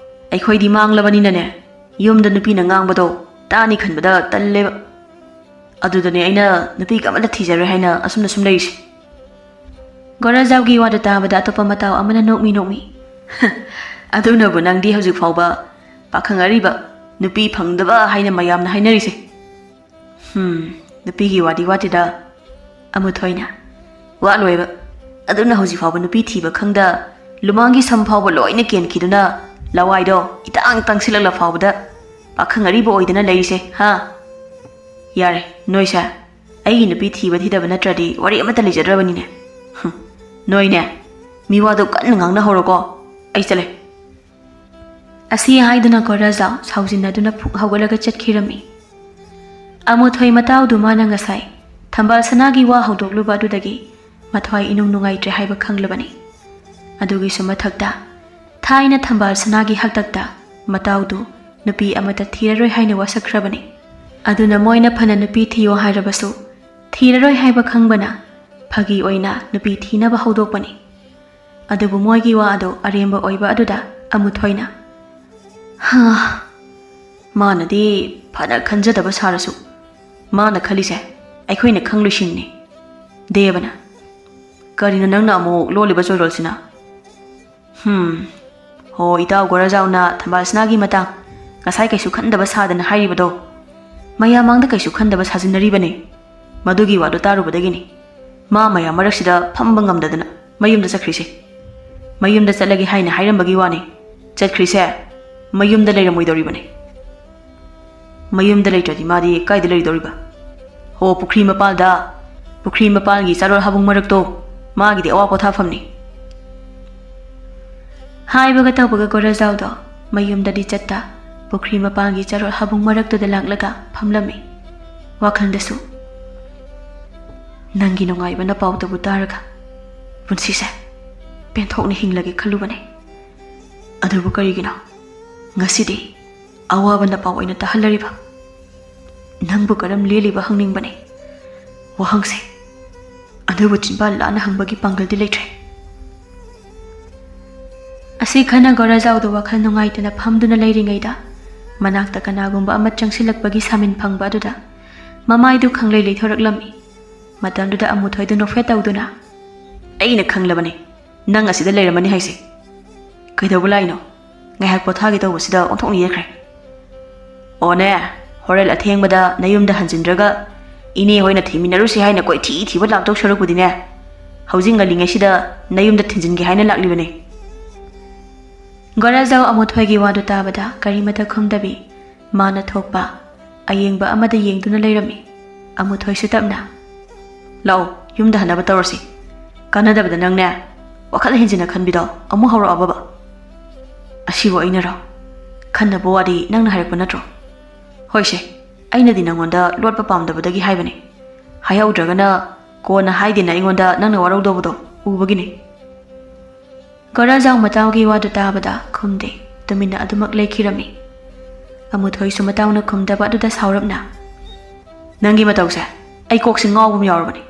ꯑꯩꯈꯣꯏꯗꯤ ꯃꯥꯡꯂꯕꯅꯤꯅꯅꯦ, ꯌꯨꯝꯗ ꯅꯨꯄꯤꯅ ꯉꯥꯡꯕꯗꯣ ꯇꯥꯅꯤ ꯈꯟꯕꯗ ꯇꯜꯂꯦꯕ꯫ ꯑꯗꯨꯗꯅꯦ ꯑꯩꯅ ꯅꯨꯄꯤꯒ ꯑꯃꯠꯇ ꯊꯤꯖꯔꯣꯏ ꯍꯥꯏꯅ ꯑꯁꯨꯝꯅ ꯁꯨꯝ ꯂꯩꯔꯤꯁꯦ꯫" ꯒꯣꯔꯥꯖꯥꯎꯒꯤ ꯋꯥꯗꯨ ꯇꯥꯕꯗ ꯑꯇꯣꯞꯄ ꯃꯇꯥꯎ ꯑꯃꯅ ꯅꯣꯛꯃꯤ ꯅꯣꯛꯃꯤ, "ꯑꯗꯨꯅꯕꯨ ꯅꯪꯗꯤ ꯍꯧꯖꯤꯛ ꯐꯥꯎꯕ ꯄꯥꯈꯪ ꯑꯔꯤꯕ, ꯅꯨꯄꯤ ꯐꯪꯗꯕ ꯍꯥꯏꯅ ꯃꯌꯥꯝꯅ ꯍꯥꯏꯅꯔꯤꯁꯦ꯫ ꯍꯝ, ꯅꯨꯄꯤꯒꯤ ꯋꯥꯗꯤ ꯋꯥꯠꯇꯦꯗ ꯑꯃꯨꯊꯣꯏꯅ꯫ ꯋꯥꯠꯂꯣꯏꯕ꯫ ꯑꯗꯨꯅ ꯍꯧꯖꯤꯛ ꯐꯥꯎꯕ ꯅꯨꯄꯤ ꯊꯤꯕ ꯈꯪꯗ ꯂꯨꯃꯥꯡꯒꯤ ꯁꯝ ꯐꯥꯎꯕ ꯂꯣꯏꯅ ꯀꯦꯟꯈꯤꯗꯨꯅ ꯂꯋꯥꯏꯗꯣ ꯏꯇꯥꯡ ꯇꯥꯡꯁꯤꯜꯂꯛꯂ ꯐꯥꯎꯕꯗ ꯄꯥꯈꯪ ꯑꯔꯤꯕ ꯑꯣꯏꯗꯅ ꯂꯩꯔꯤꯁꯦ, ꯍꯥ? ꯌꯥꯔꯦ, ꯅꯣꯏꯁꯦ ꯑꯩꯒꯤ ꯅꯨꯄꯤ ꯊꯤꯕ ꯊꯤꯗꯕ ꯅꯠꯇ꯭ꯔꯗꯤ ꯋꯥꯔꯤ ꯑꯃꯠꯇ ꯂꯩꯖꯗ꯭ꯔꯕꯅꯤꯅꯦ꯫ ꯍꯝ, ꯅꯣꯏꯅꯦ, ꯃꯤꯋꯥꯗꯣ ꯀꯟꯅ ꯉꯥꯡꯅꯍꯧꯔꯣꯀꯣ꯫ ꯑꯩ ꯆꯠꯂꯦ꯫" ꯑꯁꯤ ꯍꯥꯏꯗꯨꯅ ꯒꯣꯔꯥꯖꯥꯎ ꯁꯥꯎꯖꯤꯟꯅꯗꯨꯅ ꯐꯨꯛ ꯍꯧꯒꯠꯂꯒ ꯆꯠꯈꯤꯔꯝꯃꯤ꯫ ꯑꯃꯨꯊꯣꯏ ꯃꯇꯥꯎꯗꯨ ꯃꯥꯅ ꯉꯁꯥꯏ ꯊꯝꯕꯥꯜ ꯁꯅꯥꯒꯤ ꯋꯥ ꯍꯧꯗꯣꯛꯂꯨꯕ ꯑꯗꯨꯗꯒꯤ ꯃꯊ꯭ꯋꯥꯏ ꯏꯅꯨꯡ ꯅꯨꯡꯉꯥꯏꯇ꯭ꯔꯦ ꯍꯥꯏꯕ ꯈꯪꯂꯕꯅꯤ꯫ ꯑꯗꯨꯒꯤꯁꯨ ꯃꯊꯛꯇ, ꯊꯥꯏꯅ ꯊꯝꯕꯥꯜ ꯁꯅꯥꯒꯤ ꯍꯥꯛꯇꯛꯇ ꯃꯇꯥꯎꯗꯨ ꯅꯨꯄꯤ ꯑꯃꯠꯇ ꯊꯤꯔꯔꯣꯏ ꯍꯥꯏꯅ ꯋꯥꯁꯛꯈ꯭ꯔꯕꯅꯤ꯫ ꯑꯗꯨꯅ ꯃꯣꯏꯅ ꯐꯅ ꯅꯨꯄꯤ ꯊꯤꯌꯣ ꯍꯥꯏꯔꯕꯁꯨ ꯊꯤꯔꯔꯣꯏ ꯍꯥꯏꯕ ꯈꯪꯕꯅ ꯐꯥꯒꯤ ꯑꯣꯏꯅ ꯅꯨꯄꯤ ꯊꯤꯅꯕ ꯍꯧꯗꯣꯛꯄꯅꯤ꯫ ꯑꯗꯨꯕꯨ ꯃꯣꯏꯒꯤ ꯋꯥ ꯑꯗꯨ ꯑꯔꯦꯝꯕ ꯑꯣꯏꯕ ꯑꯗꯨꯗ ꯑꯃꯨꯊꯣꯏꯅ, "ꯍꯥ, ꯃꯥꯅꯗꯤ ꯐꯅ ꯈꯟꯖꯗꯕ ꯁꯥꯔꯁꯨ, ꯃꯥꯅ ꯈꯜꯂꯤꯁꯦ ꯑꯩꯈꯣꯏꯅ ꯈꯪꯂꯣꯏꯁꯤꯡꯅꯤ꯫" ꯗꯦꯕꯅ, "ꯀꯔꯤꯅꯣ ꯅꯪꯅ ꯑꯃꯨꯛ ꯂꯣꯜꯂꯤꯕ ꯆꯣꯏꯔꯣꯜꯁꯤꯅ?" "ꯍꯝ, ꯍꯣ, ꯏꯇꯥꯎ ꯒꯣꯔꯖꯥꯎꯅ ꯊꯝꯕꯥꯜ ꯁꯅꯥꯒꯤ ꯃꯇꯥꯡ ꯉꯁꯥꯏ ꯀꯩꯁꯨ ꯈꯟꯗꯕ ꯁꯥꯗꯅ ꯍꯥꯏꯔꯤꯕꯗꯣ, ꯃꯌꯥꯝ ꯃꯥꯡꯗ ꯀꯩꯁꯨ ꯈꯟꯗꯕ ꯁꯥꯖꯤꯟꯅꯔꯤꯕꯅꯤ꯫ ꯃꯗꯨꯒꯤ ꯋꯥꯗꯨ ꯇꯥꯔꯨꯕꯗꯒꯤꯅꯤ ꯃꯥ ꯃꯌꯥꯝ ꯃꯔꯛꯁꯤꯗ ꯐꯝꯕ ꯉꯝꯗꯗꯅ ꯃꯌꯨꯝꯗ ꯆꯠꯈ꯭ꯔꯤꯁꯦ꯫ ꯃꯌꯨꯝꯗ ꯆꯠꯂꯒꯦ ꯍꯥꯏꯅ ꯍꯥꯏꯔꯝꯕꯒꯤ ꯋꯥꯅꯤ, ꯆꯠꯈ꯭ꯔꯤꯁꯦ ꯃꯌꯨꯝꯗ ꯂꯩꯔꯝꯃꯣꯏꯗꯧꯔꯤꯕꯅꯤ꯫" "ꯃꯌꯨꯝꯗ ꯂꯩꯇ꯭ꯔꯗꯤ ꯃꯥꯗꯤ ꯀꯥꯏꯗ ꯂꯩꯗꯧꯔꯤꯕ?" "ꯍꯣ, ꯄꯨꯈ꯭ꯔꯤ ꯃꯄꯥꯜꯗ, ꯄꯨꯈ꯭ꯔꯤ ꯃꯄꯥꯜꯒꯤ ꯆꯥꯔꯣꯜ ꯍꯥꯕꯨꯡ ꯃꯔꯛꯇꯣ, ꯃꯥꯒꯤꯗꯤ ꯑꯋꯥ ꯄꯣꯊꯥꯐꯝꯅꯤ꯫" ꯍꯥꯏꯕꯒ ꯇꯧꯕꯒ ꯒꯣꯔꯖꯥꯎꯗꯣ ꯃꯌꯨꯝꯗꯗꯤ ꯆꯠꯇ, ꯄꯨꯈ꯭ꯔꯤ ꯃꯄꯥꯟꯒꯤ ꯆꯔꯣꯠ ꯍꯥꯕꯨꯡ ꯃꯔꯛꯇꯨꯗ ꯂꯥꯛꯂꯒ ꯐꯝꯂꯝꯃꯤ꯫ ꯋꯥꯈꯜꯗꯁꯨ, "ꯅꯪꯒꯤ ꯅꯨꯡꯉꯥꯏꯕ ꯅꯄꯥꯎꯗꯨꯕꯨ ꯇꯥꯔꯒ ꯄꯨꯟꯁꯤꯁꯦ ꯄꯦꯟꯊꯣꯛꯅ ꯍꯤꯡꯂꯒꯦ ꯈꯜꯂꯨꯕꯅꯦ꯫ ꯑꯗꯨꯕꯨ ꯀꯔꯤꯒꯤꯅꯣ ꯉꯁꯤꯗꯤ ꯑꯋꯥꯕ ꯅꯄꯥꯎ ꯑꯣꯏꯅ ꯇꯥꯍꯜꯂꯔꯤꯕ? ꯅꯪꯕꯨ ꯀꯔꯝ ꯂꯦꯜꯂꯤꯕ ꯍꯪꯅꯤꯡꯕꯅꯦ ꯋꯥꯍꯪꯁꯦ, ꯑꯗꯨꯕꯨ ꯆꯤꯟꯕꯥꯜ ꯂꯥꯟꯅ ꯍꯪꯕꯒꯤ ꯄꯥꯡꯒꯜꯗꯤ ꯂꯩꯇ꯭ꯔꯦ꯫" ꯑꯁꯤ ꯈꯟꯅ ꯒꯣꯔꯖꯥꯎꯗꯣ ꯋꯥꯈꯜ ꯅꯨꯡꯉꯥꯏꯇꯅ ꯐꯝꯗꯨꯅ ꯂꯩꯔꯤꯉꯩꯗ, ꯃꯅꯥꯛꯇ ꯀꯅꯥꯒꯨꯝꯕ ꯑꯃ ꯆꯪꯁꯤꯜꯂꯛꯄꯒꯤ ꯁꯥꯃꯤꯟ ꯐꯪꯕ ꯑꯗꯨꯗ ꯃꯃꯥꯏꯗꯨ ꯈꯪꯂꯩ ꯂꯩꯊꯣꯔꯛꯂꯝꯃꯤ꯫ ꯃꯇꯝꯗꯨꯗ ꯑꯃꯨꯊꯣꯏꯗꯨ ꯅꯣꯛꯐꯦꯠ ꯇꯧꯗꯨꯅ, "ꯑꯩꯅ ꯈꯪꯂꯕꯅꯤ ꯅꯪ ꯑꯁꯤꯗ ꯂꯩꯔꯝꯃꯅꯤ ꯍꯥꯏꯁꯦ꯫ ꯀꯩꯗꯧꯕ ꯂꯥꯛꯏꯅꯣ? ꯉꯥꯏꯍꯥꯛ ꯄꯣꯊꯥꯒꯦ ꯇꯧꯕꯁꯤꯗ ꯑꯣꯟꯊꯣꯛꯅ ꯌꯦꯠꯈ꯭ꯔꯦ꯫ ꯑꯣꯅꯦ, ꯍꯣꯔꯦꯟ ꯑꯊꯦꯡꯕꯗ ꯅꯌꯨꯝꯗ ꯍꯟꯖꯤꯟꯗ꯭ꯔꯒ ꯏꯅꯦ ꯍꯣꯏꯅ ꯊꯤꯃꯤꯟꯅꯔꯨꯁꯤ ꯍꯥꯏꯅ ꯀꯣꯏꯊꯤ ꯊꯤꯕ ꯂꯥꯛꯇꯧ ꯁꯔꯨꯛꯄꯨꯗꯤꯅꯦ, ꯍꯧꯖꯤꯛ ꯉꯜꯂꯤꯉꯩꯁꯤꯗ ꯅꯌꯨꯝꯗ ꯊꯤꯟꯖꯤꯟꯒꯦ ꯍꯥꯏꯅ ꯂꯥꯛꯂꯤꯕꯅꯦ꯫" ꯒꯣꯔꯖꯥꯎ ꯑꯃꯨꯊꯣꯏꯒꯤ ꯋꯥꯗꯨ ꯇꯥꯕꯗ ꯀꯔꯤꯃꯇ ꯈꯨꯝꯗꯕꯤ, ꯃꯥꯅ ꯊꯣꯛꯄ ꯑꯌꯦꯡꯕ ꯑꯃꯗ ꯌꯦꯡꯗꯨꯅ ꯂꯩꯔꯝꯃꯤ꯫ ꯑꯃꯨꯊꯣꯏꯁꯨ ꯇꯞꯅ, "ꯂꯥꯛꯑꯣ, ꯌꯨꯝꯗ ꯍꯟꯅꯕ ꯇꯧꯔꯁꯤ꯫ ꯀꯥꯟꯅꯗꯕꯗ ꯅꯪꯅꯦ, ꯋꯥꯈꯜ ꯍꯦꯟꯖꯤꯟꯅ ꯈꯟꯕꯤꯗꯣ ꯑꯃꯨꯛ ꯍꯧꯔꯛꯑꯕꯕ?" "ꯑꯁꯤꯕꯨ ꯑꯩꯅꯔꯣ? ꯈꯟꯅꯕ ꯋꯥꯗꯤ ꯅꯪꯅ ꯍꯥꯏꯔꯛꯄ ꯅꯠꯇ꯭ꯔꯣ?" "ꯍꯣꯏꯁꯦ, ꯑꯩꯅꯗꯤ ꯅꯪꯉꯣꯟꯗ ꯂꯣꯠꯄ ꯄꯥꯝꯗꯕꯗꯒꯤ ꯍꯥꯏꯕꯅꯦ꯫ ꯍꯥꯏꯍꯧꯗ꯭ꯔꯒꯅ ꯀꯣꯟꯅ ꯍꯥꯏꯗꯦꯅ ꯑꯩꯉꯣꯟꯗ ꯅꯪꯅ ꯋꯥꯔꯧꯗꯧꯕꯗꯣ ꯎꯕꯒꯤꯅꯦ꯫" ꯒꯣꯔꯖꯥꯎ ꯃꯇꯥꯎꯒꯤ ꯋꯥꯗꯨ ꯇꯥꯕꯗ ꯈꯨꯝꯗꯦ, ꯇꯨꯃꯤꯟꯅ ꯑꯗꯨꯃꯛ ꯂꯩꯈꯤꯔꯝꯃꯤ꯫ ꯑꯃꯨꯊꯣꯏꯁꯨ ꯃꯇꯥꯎꯅ ꯈꯨꯝꯗꯕ ꯑꯗꯨꯗ ꯁꯥꯎꯔꯞꯅ, "ꯅꯪꯒꯤ ꯃꯇꯧꯁꯦ ꯑꯩ ꯀꯣꯛꯁꯦ ꯉꯥꯎꯕ ꯑꯃ ꯌꯥꯎꯔꯕꯅꯤ꯫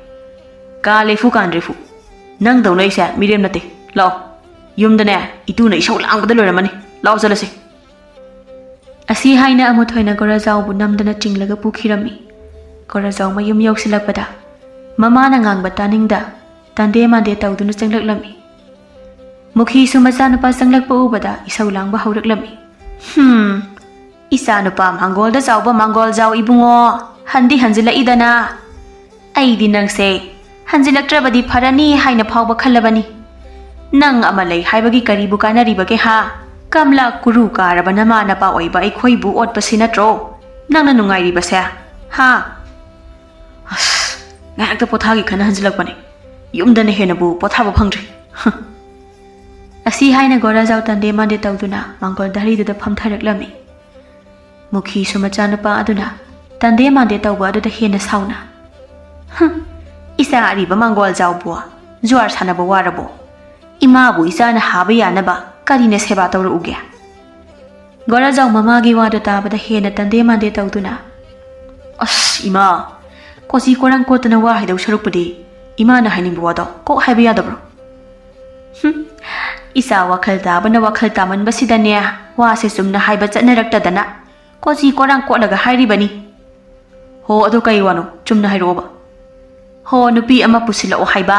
ꯀꯥ ꯂꯩꯐꯨ ꯀꯥꯟꯗ꯭ꯔꯦꯐꯨ꯫ ꯅꯪꯗꯧꯅ ꯑꯩꯁꯦ ꯃꯤꯔꯦꯝ ꯅꯠꯇꯦ꯫ ꯂꯥꯛꯑꯣ, ꯌꯨꯝꯗꯅꯦ ꯏꯇꯨꯅ ꯏꯁꯧ ꯂꯥꯡꯕꯗ ꯂꯣꯏꯔꯝꯃꯅꯤ꯫ ꯂꯥꯛꯑꯣ ꯆꯠꯂꯁꯤ꯫" ꯑꯁꯤ ꯍꯥꯏꯅ ꯑꯃꯨꯊꯣꯏꯅ ꯒꯣꯔꯖꯥꯎꯕꯨ ꯅꯝꯗꯅ ꯆꯤꯡꯂꯒ ꯄꯨꯈꯤꯔꯝꯃꯤ꯫ ꯒꯣꯔꯖꯥꯎ ꯃꯌꯨꯝ ꯌꯧꯁꯤꯜꯂꯛꯄꯗ ꯃꯃꯥꯅ ꯉꯥꯡꯕ ꯇꯥꯅꯤꯡꯗ ꯇꯥꯟꯗꯦ ꯃꯥꯟꯗꯦ ꯇꯧꯗꯨꯅ ꯆꯪꯂꯛꯂꯝꯃꯤ꯫ ꯃꯨꯈꯤꯁꯨ ꯃꯆꯥꯅꯨꯄꯥ ꯆꯪꯂꯛꯄ ꯎꯕꯗ ꯏꯁꯧ ꯂꯥꯡꯕ ꯍꯧꯔꯛꯂꯝꯃꯤ꯫ "ꯍꯨꯝ, ꯏꯆꯥꯅꯨꯄꯥ ꯃꯥꯡꯒꯣꯜꯗ ꯆꯥꯎꯕ ꯃꯥꯡꯒꯣꯜ ꯖꯥꯎ ꯏꯕꯨꯡꯉꯣ, ꯍꯟꯗꯤ ꯍꯟꯖꯤꯜꯂꯛꯏꯗꯅ꯫ ꯑꯩꯗꯤ ꯅꯪꯁꯦ ꯍꯟꯖꯤꯜꯂꯛꯇ꯭ꯔꯕꯗꯤ ꯐꯔꯅꯤ ꯍꯥꯏꯅ ꯐꯥꯎꯕ ꯈꯜꯂꯕꯅꯤ꯫ ꯅꯪ ꯑꯃ ꯂꯩ ꯍꯥꯏꯕꯒꯤ ꯀꯔꯤꯕꯨ ꯀꯥꯟꯅꯔꯤꯕꯒꯦ ꯍꯥ? ꯀꯝꯂꯥ ꯀꯨꯔꯨ ꯀꯥꯔꯕ ꯅꯃꯥ ꯅꯄꯥ ꯑꯣꯏꯕ ꯑꯩꯈꯣꯏꯕꯨ ꯑꯣꯠꯄꯁꯤ ꯅꯠꯇ꯭ꯔꯣ ꯅꯪꯅ ꯅꯨꯡꯉꯥꯏꯔꯤꯕꯁꯦ? ꯍꯥ?" ꯑꯁ, ꯉꯥꯏꯍꯥꯛꯇ ꯄꯣꯊꯥꯒꯦ ꯈꯟꯅ ꯍꯟꯖꯤꯜꯂꯛꯄꯅꯦ꯫ ꯌꯨꯝꯗꯅ ꯍꯦꯟꯅꯕꯨ ꯄꯣꯊꯥꯕ ꯐꯪꯗ꯭ꯔꯦ꯫ ꯍ꯫ ꯑꯁꯤ ꯍꯥꯏꯅ ꯒꯣꯔꯥꯖꯥꯎ ꯇꯟꯗꯦ ꯃꯥꯟꯗꯦ ꯇꯧꯗꯨꯅ ꯃꯥꯡꯒꯣꯜ ꯙꯔꯤꯗꯨꯗ ꯐꯝꯊꯔꯛꯂꯝꯃꯤ꯫ ꯃꯨꯈꯤꯁꯨ ꯃꯆꯥꯅꯨꯄꯥ ꯑꯗꯨꯅ ꯇꯟꯗꯦ ꯃꯥꯟꯗꯦ ꯇꯧꯕ ꯑꯗꯨꯗ ꯍꯦꯟꯅ ꯁꯥꯎꯅ, "ꯍꯨꯝ, ꯏꯆꯥ ꯑꯔꯤꯕ ꯃꯥꯡꯒꯣꯜ ꯖꯥꯎꯕꯨ ꯖꯨꯋꯥꯔ ꯁꯥꯟꯅꯕ ꯋꯥꯔꯕꯣ? ꯏꯃꯥꯕꯨ ꯏꯆꯥꯅ ꯍꯥꯕ ꯌꯥꯅꯕ ꯀꯔꯤꯅ ꯁꯦꯕꯥ ꯇꯧꯔꯛꯎꯒꯦ?" ꯒꯣꯔꯥꯖꯥꯎ ꯃꯃꯥꯒꯤ ꯋꯥꯗꯨ ꯇꯥꯕꯗ ꯍꯦꯟꯅ ꯇꯟꯗꯦ ꯃꯥꯟꯗꯦ ꯇꯧꯗꯨꯅ, "ꯑꯁ ꯏꯃꯥ, ꯀꯣꯆꯤ ꯀꯣꯔꯥꯡ ꯀꯣꯠꯇꯅ ꯋꯥ ꯍꯥꯏꯗꯧ ꯁꯔꯨꯛꯄꯨꯗꯤ ꯏꯃꯥꯅ ꯍꯥꯏꯅꯤꯡꯕ ꯋꯥꯗꯣ ꯀꯣꯛ ꯍꯥꯏꯕ ꯌꯥꯗꯕ꯭ꯔꯣ?" "ꯍꯨꯝ, ꯏꯆꯥ ꯋꯥꯈꯜ ꯇꯥꯕꯅ ꯋꯥꯈꯜ ꯇꯥꯃꯟꯕꯁꯤꯗꯅꯦ, ꯋꯥꯁꯦ ꯆꯨꯝꯅ ꯍꯥꯏꯕ ꯆꯠꯅꯔꯛꯇꯗꯅ ꯀꯣꯆꯤ ꯀꯣꯔꯥꯡ ꯀꯣꯠꯂꯒ ꯍꯥꯏꯔꯤꯕꯅꯤ꯫" "ꯍꯣ, ꯑꯗꯨ ꯀꯩ ꯋꯥꯅꯣ? ꯆꯨꯝꯅ ꯍꯥꯏꯔꯛꯑꯣꯕ꯫" "ꯍꯣ, ꯅꯨꯄꯤ ꯑꯃ ꯄꯨꯁꯤꯜꯂꯛꯑꯣ ꯍꯥꯏꯕ꯫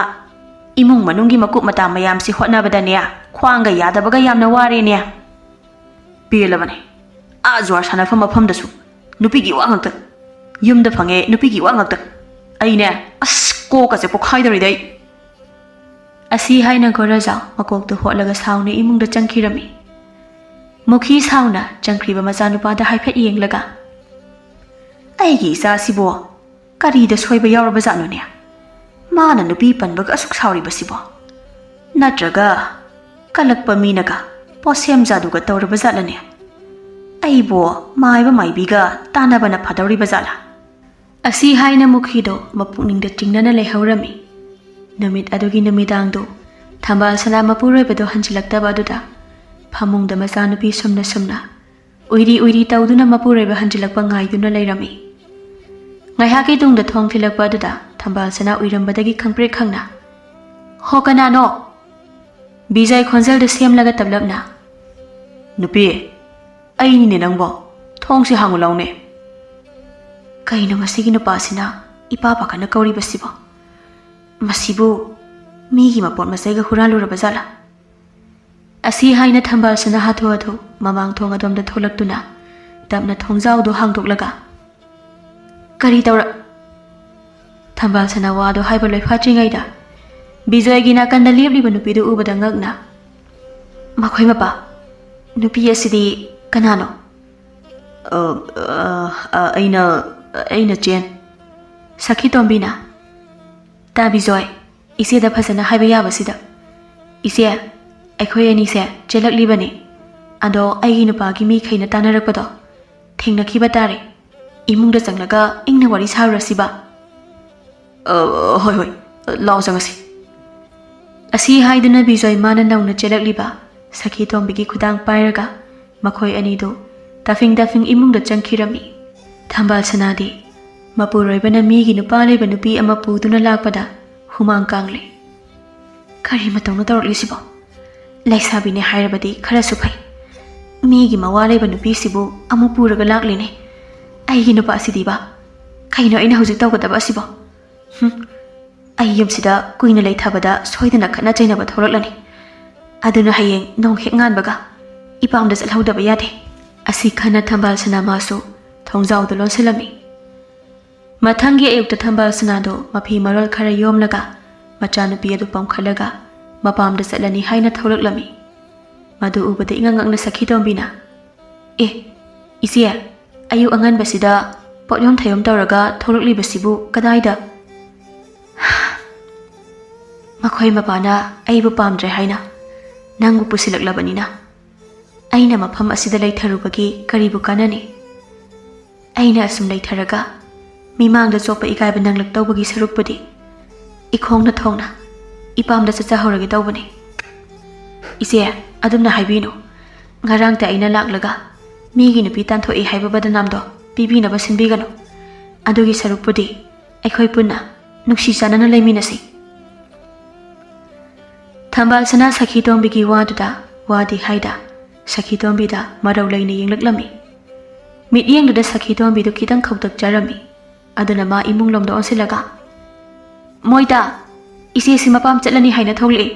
ꯏꯃꯨꯡ ꯃꯅꯨꯡꯒꯤ ꯃꯀꯨꯞ ꯃꯇꯥ ꯃꯌꯥꯝꯁꯤ ꯍꯣꯠꯅꯕꯗꯅꯦ, ꯈ꯭ꯋꯥꯡꯒ ꯌꯥꯗꯕꯒ ꯌꯥꯝꯅ ꯋꯥꯔꯦꯅꯦ꯫ ꯄꯦꯜꯂꯕꯅꯦ꯫ ꯑꯥ ꯖꯨꯋꯥꯔ ꯁꯥꯟꯅꯐꯝ ꯃꯐꯝꯗꯁꯨ ꯅꯨꯄꯤꯒꯤ ꯋꯥ ꯉꯥꯛꯇ꯫ ꯌꯨꯝꯗ ꯐꯪꯉꯦ ꯅꯨꯄꯤꯒꯤ ꯋꯥ ꯉꯥꯛꯇ꯫ ꯑꯩꯅꯦ, ꯑꯁ, ꯀꯣꯛꯀꯁꯦ ꯄꯣꯛꯈꯥꯏꯗꯧꯔꯤꯗ ꯑꯩ꯫" ꯑꯁꯤ ꯍꯥꯏꯅ ꯒꯣꯔꯥꯖꯥꯎ ꯃꯀꯣꯛꯇꯨ ꯍꯣꯠꯂꯒ ꯁꯥꯎꯅ ꯏꯃꯨꯡꯗ ꯆꯪꯈꯤꯔꯝꯃꯤ꯫ ꯃꯨꯈꯤ ꯁꯥꯎꯅ ꯆꯪꯈ꯭ꯔꯤꯕ ꯃꯆꯥꯅꯨꯄꯥꯗ ꯍꯥꯏꯐꯦꯠ ꯌꯦꯡꯂꯒ, "ꯑꯩꯒꯤ ꯏꯆꯥꯁꯤꯕꯨ ꯀꯔꯤꯗ ꯁꯣꯏꯕ ꯌꯥꯎꯔꯕꯖꯥꯠꯅꯣꯅꯦ? ꯃꯥꯅ ꯅꯨꯄꯤ ꯄꯟꯕꯒ ꯑꯁꯨꯛ ꯁꯥꯎꯔꯤꯕꯁꯤꯕꯣ? ꯅꯠꯇ꯭ꯔꯒ ꯀꯜꯂꯛꯄ ꯃꯤꯅꯒ ꯄꯣꯠꯁꯦꯝ ꯖꯥꯗꯨꯒ ꯇꯧꯔꯕ ꯖꯥꯠꯂꯅꯦ? ꯑꯩꯕꯨ ꯃꯥꯏꯕ ꯃꯥꯏꯕꯤꯒ ꯇꯥꯟꯅꯕꯅ ꯐꯗꯧꯔꯤꯕ ꯖꯥꯠꯂꯥ?" ꯑꯁꯤ ꯍꯥꯏꯅ ꯃꯨꯈꯤꯗꯣ ꯃꯄꯨꯛꯅꯤꯡꯗ ꯆꯤꯡꯅꯅ ꯂꯩꯍꯧꯔꯝꯃꯤ꯫ ꯅꯨꯃꯤꯠ ꯑꯗꯨꯒꯤ ꯅꯨꯃꯤꯗꯥꯡꯗꯣ ꯊꯝꯕꯥꯜ ꯁꯅꯥ ꯃꯄꯨꯔꯣꯏꯕꯗꯣ ꯍꯟꯖꯤꯜꯂꯛꯇꯕ ꯑꯗꯨꯗ ꯐꯃꯨꯡꯗ ꯃꯆꯥꯅꯨꯄꯤ ꯁꯨꯝꯅ ꯁꯨꯝꯅ ꯎꯏꯔꯤ ꯎꯏꯔꯤ ꯇꯧꯗꯨꯅ ꯃꯄꯨꯔꯣꯏꯕ ꯍꯟꯖꯤꯜꯂꯛꯄ ꯉꯥꯏꯗꯨꯅ ꯂꯩꯔꯝꯃꯤ꯫ ꯉꯥꯏꯍꯥꯛꯀꯤ ꯇꯨꯡꯗ ꯊꯣꯡ ꯊꯤꯜꯂꯛꯄ ꯑꯗꯨꯗ ꯊꯝꯕꯥꯜ ꯁꯅꯥ ꯎꯏꯔꯝꯕꯗꯒꯤ ꯈꯪꯄ꯭ꯔꯦꯛ ꯈꯪꯅ, "ꯍꯣ, ꯀꯅꯥꯅꯣ?" ꯕꯤꯖꯣꯏ ꯈꯣꯟꯖꯦꯜꯗꯨ ꯁꯦꯝꯂꯒ ꯇꯞꯂꯞꯅ, "ꯅꯨꯄꯤ, ꯑꯩꯅꯤꯅꯦ ꯅꯪꯕꯣ꯫ ꯊꯣꯡꯁꯦ ꯍꯥꯡꯉꯨ ꯂꯥꯎꯅꯦ꯫" ꯀꯩꯅꯣ ꯃꯁꯤꯒꯤ ꯅꯨꯄꯥꯁꯤꯅ ꯏꯄꯥ ꯄꯥꯈꯠꯅ ꯀꯧꯔꯤꯕꯁꯤꯕꯣ? ꯃꯁꯤꯕꯨ ꯃꯤꯒꯤ ꯃꯄꯣꯠ ꯃꯆꯩꯒ ꯍꯨꯔꯥꯜꯂꯨꯔꯕ ꯖꯥꯠꯂꯥ? ꯑꯁꯤ ꯍꯥꯏꯅ ꯊꯝꯕꯥꯜ ꯁꯅꯥ ꯍꯥꯊꯨ ꯍꯥꯊꯨ ꯃꯃꯥꯡ ꯊꯣꯡ ꯑꯗꯣꯝꯗ ꯊꯣꯛꯂꯛꯇꯨꯅ ꯇꯞꯅ ꯊꯣꯡꯖꯥꯎꯗꯨ ꯍꯥꯡꯗꯣꯛꯂꯒ, "ꯀꯔꯤ ꯇꯧꯔ-" ꯊꯝꯕꯥꯜ ꯁꯅꯥ ꯋꯥꯗꯨ ꯍꯥꯏꯕ ꯂꯣꯏꯐꯥꯠꯇ꯭ꯔꯤꯉꯩꯗ ꯕꯤꯖꯣꯏꯒꯤ ꯅꯥꯀꯟꯗ ꯂꯦꯞꯂꯤꯕ ꯅꯨꯄꯤꯗꯨ ꯎꯕꯗ ꯉꯛꯅ, "ꯃꯈꯣꯏ ꯃꯄꯥ, ꯅꯨꯄꯤ ꯑꯁꯤꯗꯤ ꯀꯅꯥꯅꯣ?" "ꯑ, ꯑ, ꯑ, ꯑꯩꯅ, ꯑꯩꯅ ꯆꯦꯟ꯫" ꯁꯈꯤ ꯇꯣꯝꯕꯤꯅ, "ꯇꯥ ꯕꯤꯖꯣꯏ, ꯏꯆꯦꯗ ꯐꯖꯅ ꯍꯥꯏꯕ ꯌꯥꯕꯁꯤꯗ꯫ ꯏꯆꯦ, ꯑꯩꯈꯣꯏ ꯑꯅꯤꯁꯦ ꯆꯦꯜꯂꯛꯂꯤꯕꯅꯤ꯫ ꯑꯗꯣ ꯑꯩꯒꯤ ꯅꯨꯄꯥꯒꯤ ꯃꯤꯈꯩꯅ ꯇꯥꯟꯅꯔꯛꯄꯗꯣ ꯊꯦꯡꯅꯈꯤꯕ ꯇꯥꯔꯦ꯫ ꯏꯃꯨꯡꯗ ꯆꯪꯂꯒ ꯏꯪꯅ ꯋꯥꯔꯤ ꯁꯥꯔꯨꯔꯁꯤꯕ꯫ "ꯑ, ꯍꯣꯏ, ꯍꯣꯏ, ꯂꯥꯛꯑꯣ ꯆꯪꯉꯁꯤ꯫" ꯑꯁꯤ ꯍꯥꯏꯗꯨꯅ ꯕꯤꯖꯣꯏ ꯃꯥꯅ ꯅꯧꯅ ꯆꯦꯜꯂꯛꯂꯤꯕ ꯁꯈꯤ ꯇꯣꯝꯕꯤꯒꯤ ꯈꯨꯗꯥꯡ ꯄꯥꯏꯔꯒ ꯃꯈꯣꯏ ꯑꯅꯤꯗꯨ ꯇꯥꯐꯤꯡ ꯇꯥꯐꯤꯡ ꯏꯃꯨꯡꯗ ꯆꯪꯈꯤꯔꯝꯃꯤ꯫ ꯊꯝꯕꯥꯜ ꯁꯅꯥꯗꯤ ꯃꯄꯨꯔꯣꯏꯕꯅ ꯃꯤꯒꯤ ꯅꯨꯄꯥ ꯂꯩꯕ ꯅꯨꯄꯤ ꯑꯃ ꯄꯨꯗꯨꯅ ꯂꯥꯛꯄꯗ ꯍꯨꯃꯥꯡ ꯀꯥꯡꯂꯦ꯫ ꯀꯔꯤ ꯃꯇꯧꯅꯣ ꯇꯧꯔꯛꯂꯤꯁꯤꯕꯣ? ꯂꯩꯁꯥꯕꯤꯅꯦ ꯍꯥꯏꯔꯕꯗꯤ ꯈꯔꯁꯨ ꯐꯩ꯫ ꯃꯤꯒꯤ ꯃꯋꯥ ꯂꯩꯕ ꯅꯨꯄꯤꯁꯤꯕꯨ ꯑꯃꯨꯛ ꯄꯨꯔꯒ ꯂꯥꯛꯂꯤꯅꯦ꯫ ꯑꯩꯒꯤ ꯅꯨꯄꯥꯁꯤꯗꯤꯕ, ꯀꯩꯅꯣ ꯑꯩꯅ ꯍꯧꯖꯤꯛ ꯇꯧꯒꯗꯕ ꯑꯁꯤꯕꯣ? ꯍꯨꯝ, ꯑꯩ ꯌꯨꯝꯁꯤꯗ ꯀꯨꯏꯅ ꯂꯩꯊꯕꯗ ꯁꯣꯏꯗꯅ ꯈꯠꯅ ꯆꯩꯅꯕ ꯊꯣꯛꯂꯛꯂꯅꯤ꯫ ꯑꯗꯨꯅ ꯍꯌꯦꯡ ꯅꯣꯡ ꯍꯦꯛ ꯉꯥꯟꯕꯒ ꯏꯄꯥꯝꯗ ꯆꯠꯍꯧꯗꯕ ꯌꯥꯗꯦ꯫ ꯑꯁꯤ ꯈꯟꯅ ꯊꯝꯕꯥꯜ ꯁꯅꯥ ꯃꯥꯁꯨ ꯊꯣꯡꯖꯥꯎꯗ ꯂꯣꯟꯁꯤꯜꯂꯝꯃꯤ꯫ ꯃꯊꯪꯒꯤ ꯑꯌꯨꯛꯇ ꯊꯝꯕꯥꯜ ꯁꯅꯥꯗꯨ ꯃꯐꯤ ꯃꯔꯣꯜ ꯈꯔ ꯌꯣꯝꯂꯒ ꯃꯆꯥꯅꯨꯄꯤ ꯑꯗꯨ ꯄꯝꯈꯠꯂꯒ ꯃꯄꯥꯝꯗ ꯆꯠꯂꯅꯤ ꯍꯥꯏꯅ ꯊꯣꯛꯂꯛꯂꯝꯃꯤ꯫ ꯃꯗꯨ ꯎꯕꯗ ꯏꯉꯛ ꯉꯛꯅ ꯁꯈꯤ ꯇꯣꯝꯕꯤꯅ, "ꯑꯦ, ꯏꯆꯦ, ꯑꯌꯨꯛ ꯑꯉꯟꯕꯁꯤꯗ ꯄꯣꯠꯌꯣꯝ ꯊꯌꯣꯝ ꯇꯧꯔꯒ ꯊꯣꯛꯂꯛꯂꯤꯕꯁꯤꯕꯨ ꯀꯗꯥꯏꯗ?" "ꯃꯈꯣꯏ ꯃꯄꯥꯅ ꯑꯩꯕꯨ ꯄꯥꯝꯗ꯭ꯔꯦ ꯍꯥꯏꯅ ꯅꯪꯕꯨ ꯄꯨꯁꯤꯜꯂꯛꯂꯕꯅꯤꯅ ꯑꯩꯅ ꯃꯐꯝ ꯑꯁꯤꯗ ꯂꯩꯊꯔꯨꯕꯒꯤ ꯀꯔꯤꯕꯨ ꯀꯥꯟꯅꯅꯤ? ꯑꯩꯅ ꯑꯁꯨꯝ ꯂꯩꯊꯔꯒ ꯃꯤꯃꯥꯡꯗ ꯆꯣꯞꯄ ꯏꯀꯥꯏꯕ ꯅꯪꯂꯛꯇꯧꯕꯒꯤ ꯁꯔꯨꯛꯄꯨꯗꯤ ꯏꯈꯣꯡꯅ ꯊꯣꯡꯅ ꯏꯄꯥꯝꯗ ꯆꯠꯆꯍꯧꯔꯒꯦ ꯇꯧꯕꯅꯤ꯫" "ꯏꯆꯦ, ꯑꯗꯨꯝꯅ ꯍꯥꯏꯕꯤꯅꯨ꯫ ꯉꯔꯥꯡꯇ ꯑꯩꯅ ꯂꯥꯛꯂꯒ ꯃꯤꯒꯤ ꯅꯨꯄꯤ ꯇꯥꯟꯊꯣꯛꯏ ꯍꯥꯏꯕ ꯕꯗꯅꯥꯝꯗꯣ ꯄꯤꯕꯤꯅꯕ ꯁꯤꯟꯕꯤꯒꯅꯨ꯫ ꯑꯗꯨꯒꯤ ꯁꯔꯨꯛꯄꯨꯗꯤ ꯑꯩꯈꯣꯏ ꯄꯨꯟꯅ ꯅꯨꯡꯁꯤ ꯆꯥꯟꯅꯅ ꯂꯩꯃꯤꯟꯅꯁꯤ꯫" ꯊꯝꯕꯥꯜ ꯁꯅꯥ ꯁꯈꯤ ꯇꯣꯝꯕꯤꯒꯤ ꯋꯥꯗꯨꯗ ꯋꯥꯗꯤ ꯍꯥꯏꯗ ꯁꯈꯤ ꯇꯣꯝꯕꯤꯗ ꯃꯔꯧ ꯂꯩꯅ ꯌꯦꯡꯂꯛꯂꯝꯃꯤ꯫ ꯃꯤꯠꯌꯦꯡꯗꯨꯗ ꯁꯈꯤ ꯇꯣꯝꯕꯤꯗꯨ ꯈꯤꯇꯪ ꯈꯧꯇꯛꯆꯔꯝꯃꯤ꯫ ꯑꯗꯨꯅ ꯃꯥ ꯏꯃꯨꯡꯂꯣꯝꯗ ꯑꯣꯟꯁꯤꯜꯂꯒ, "ꯃꯣꯏꯇꯥ, ꯏꯆꯦꯁꯤ ꯃꯄꯥꯝ ꯆꯠꯂꯅꯤ ꯍꯥꯏꯅ ꯊꯣꯛꯂꯛꯏ꯫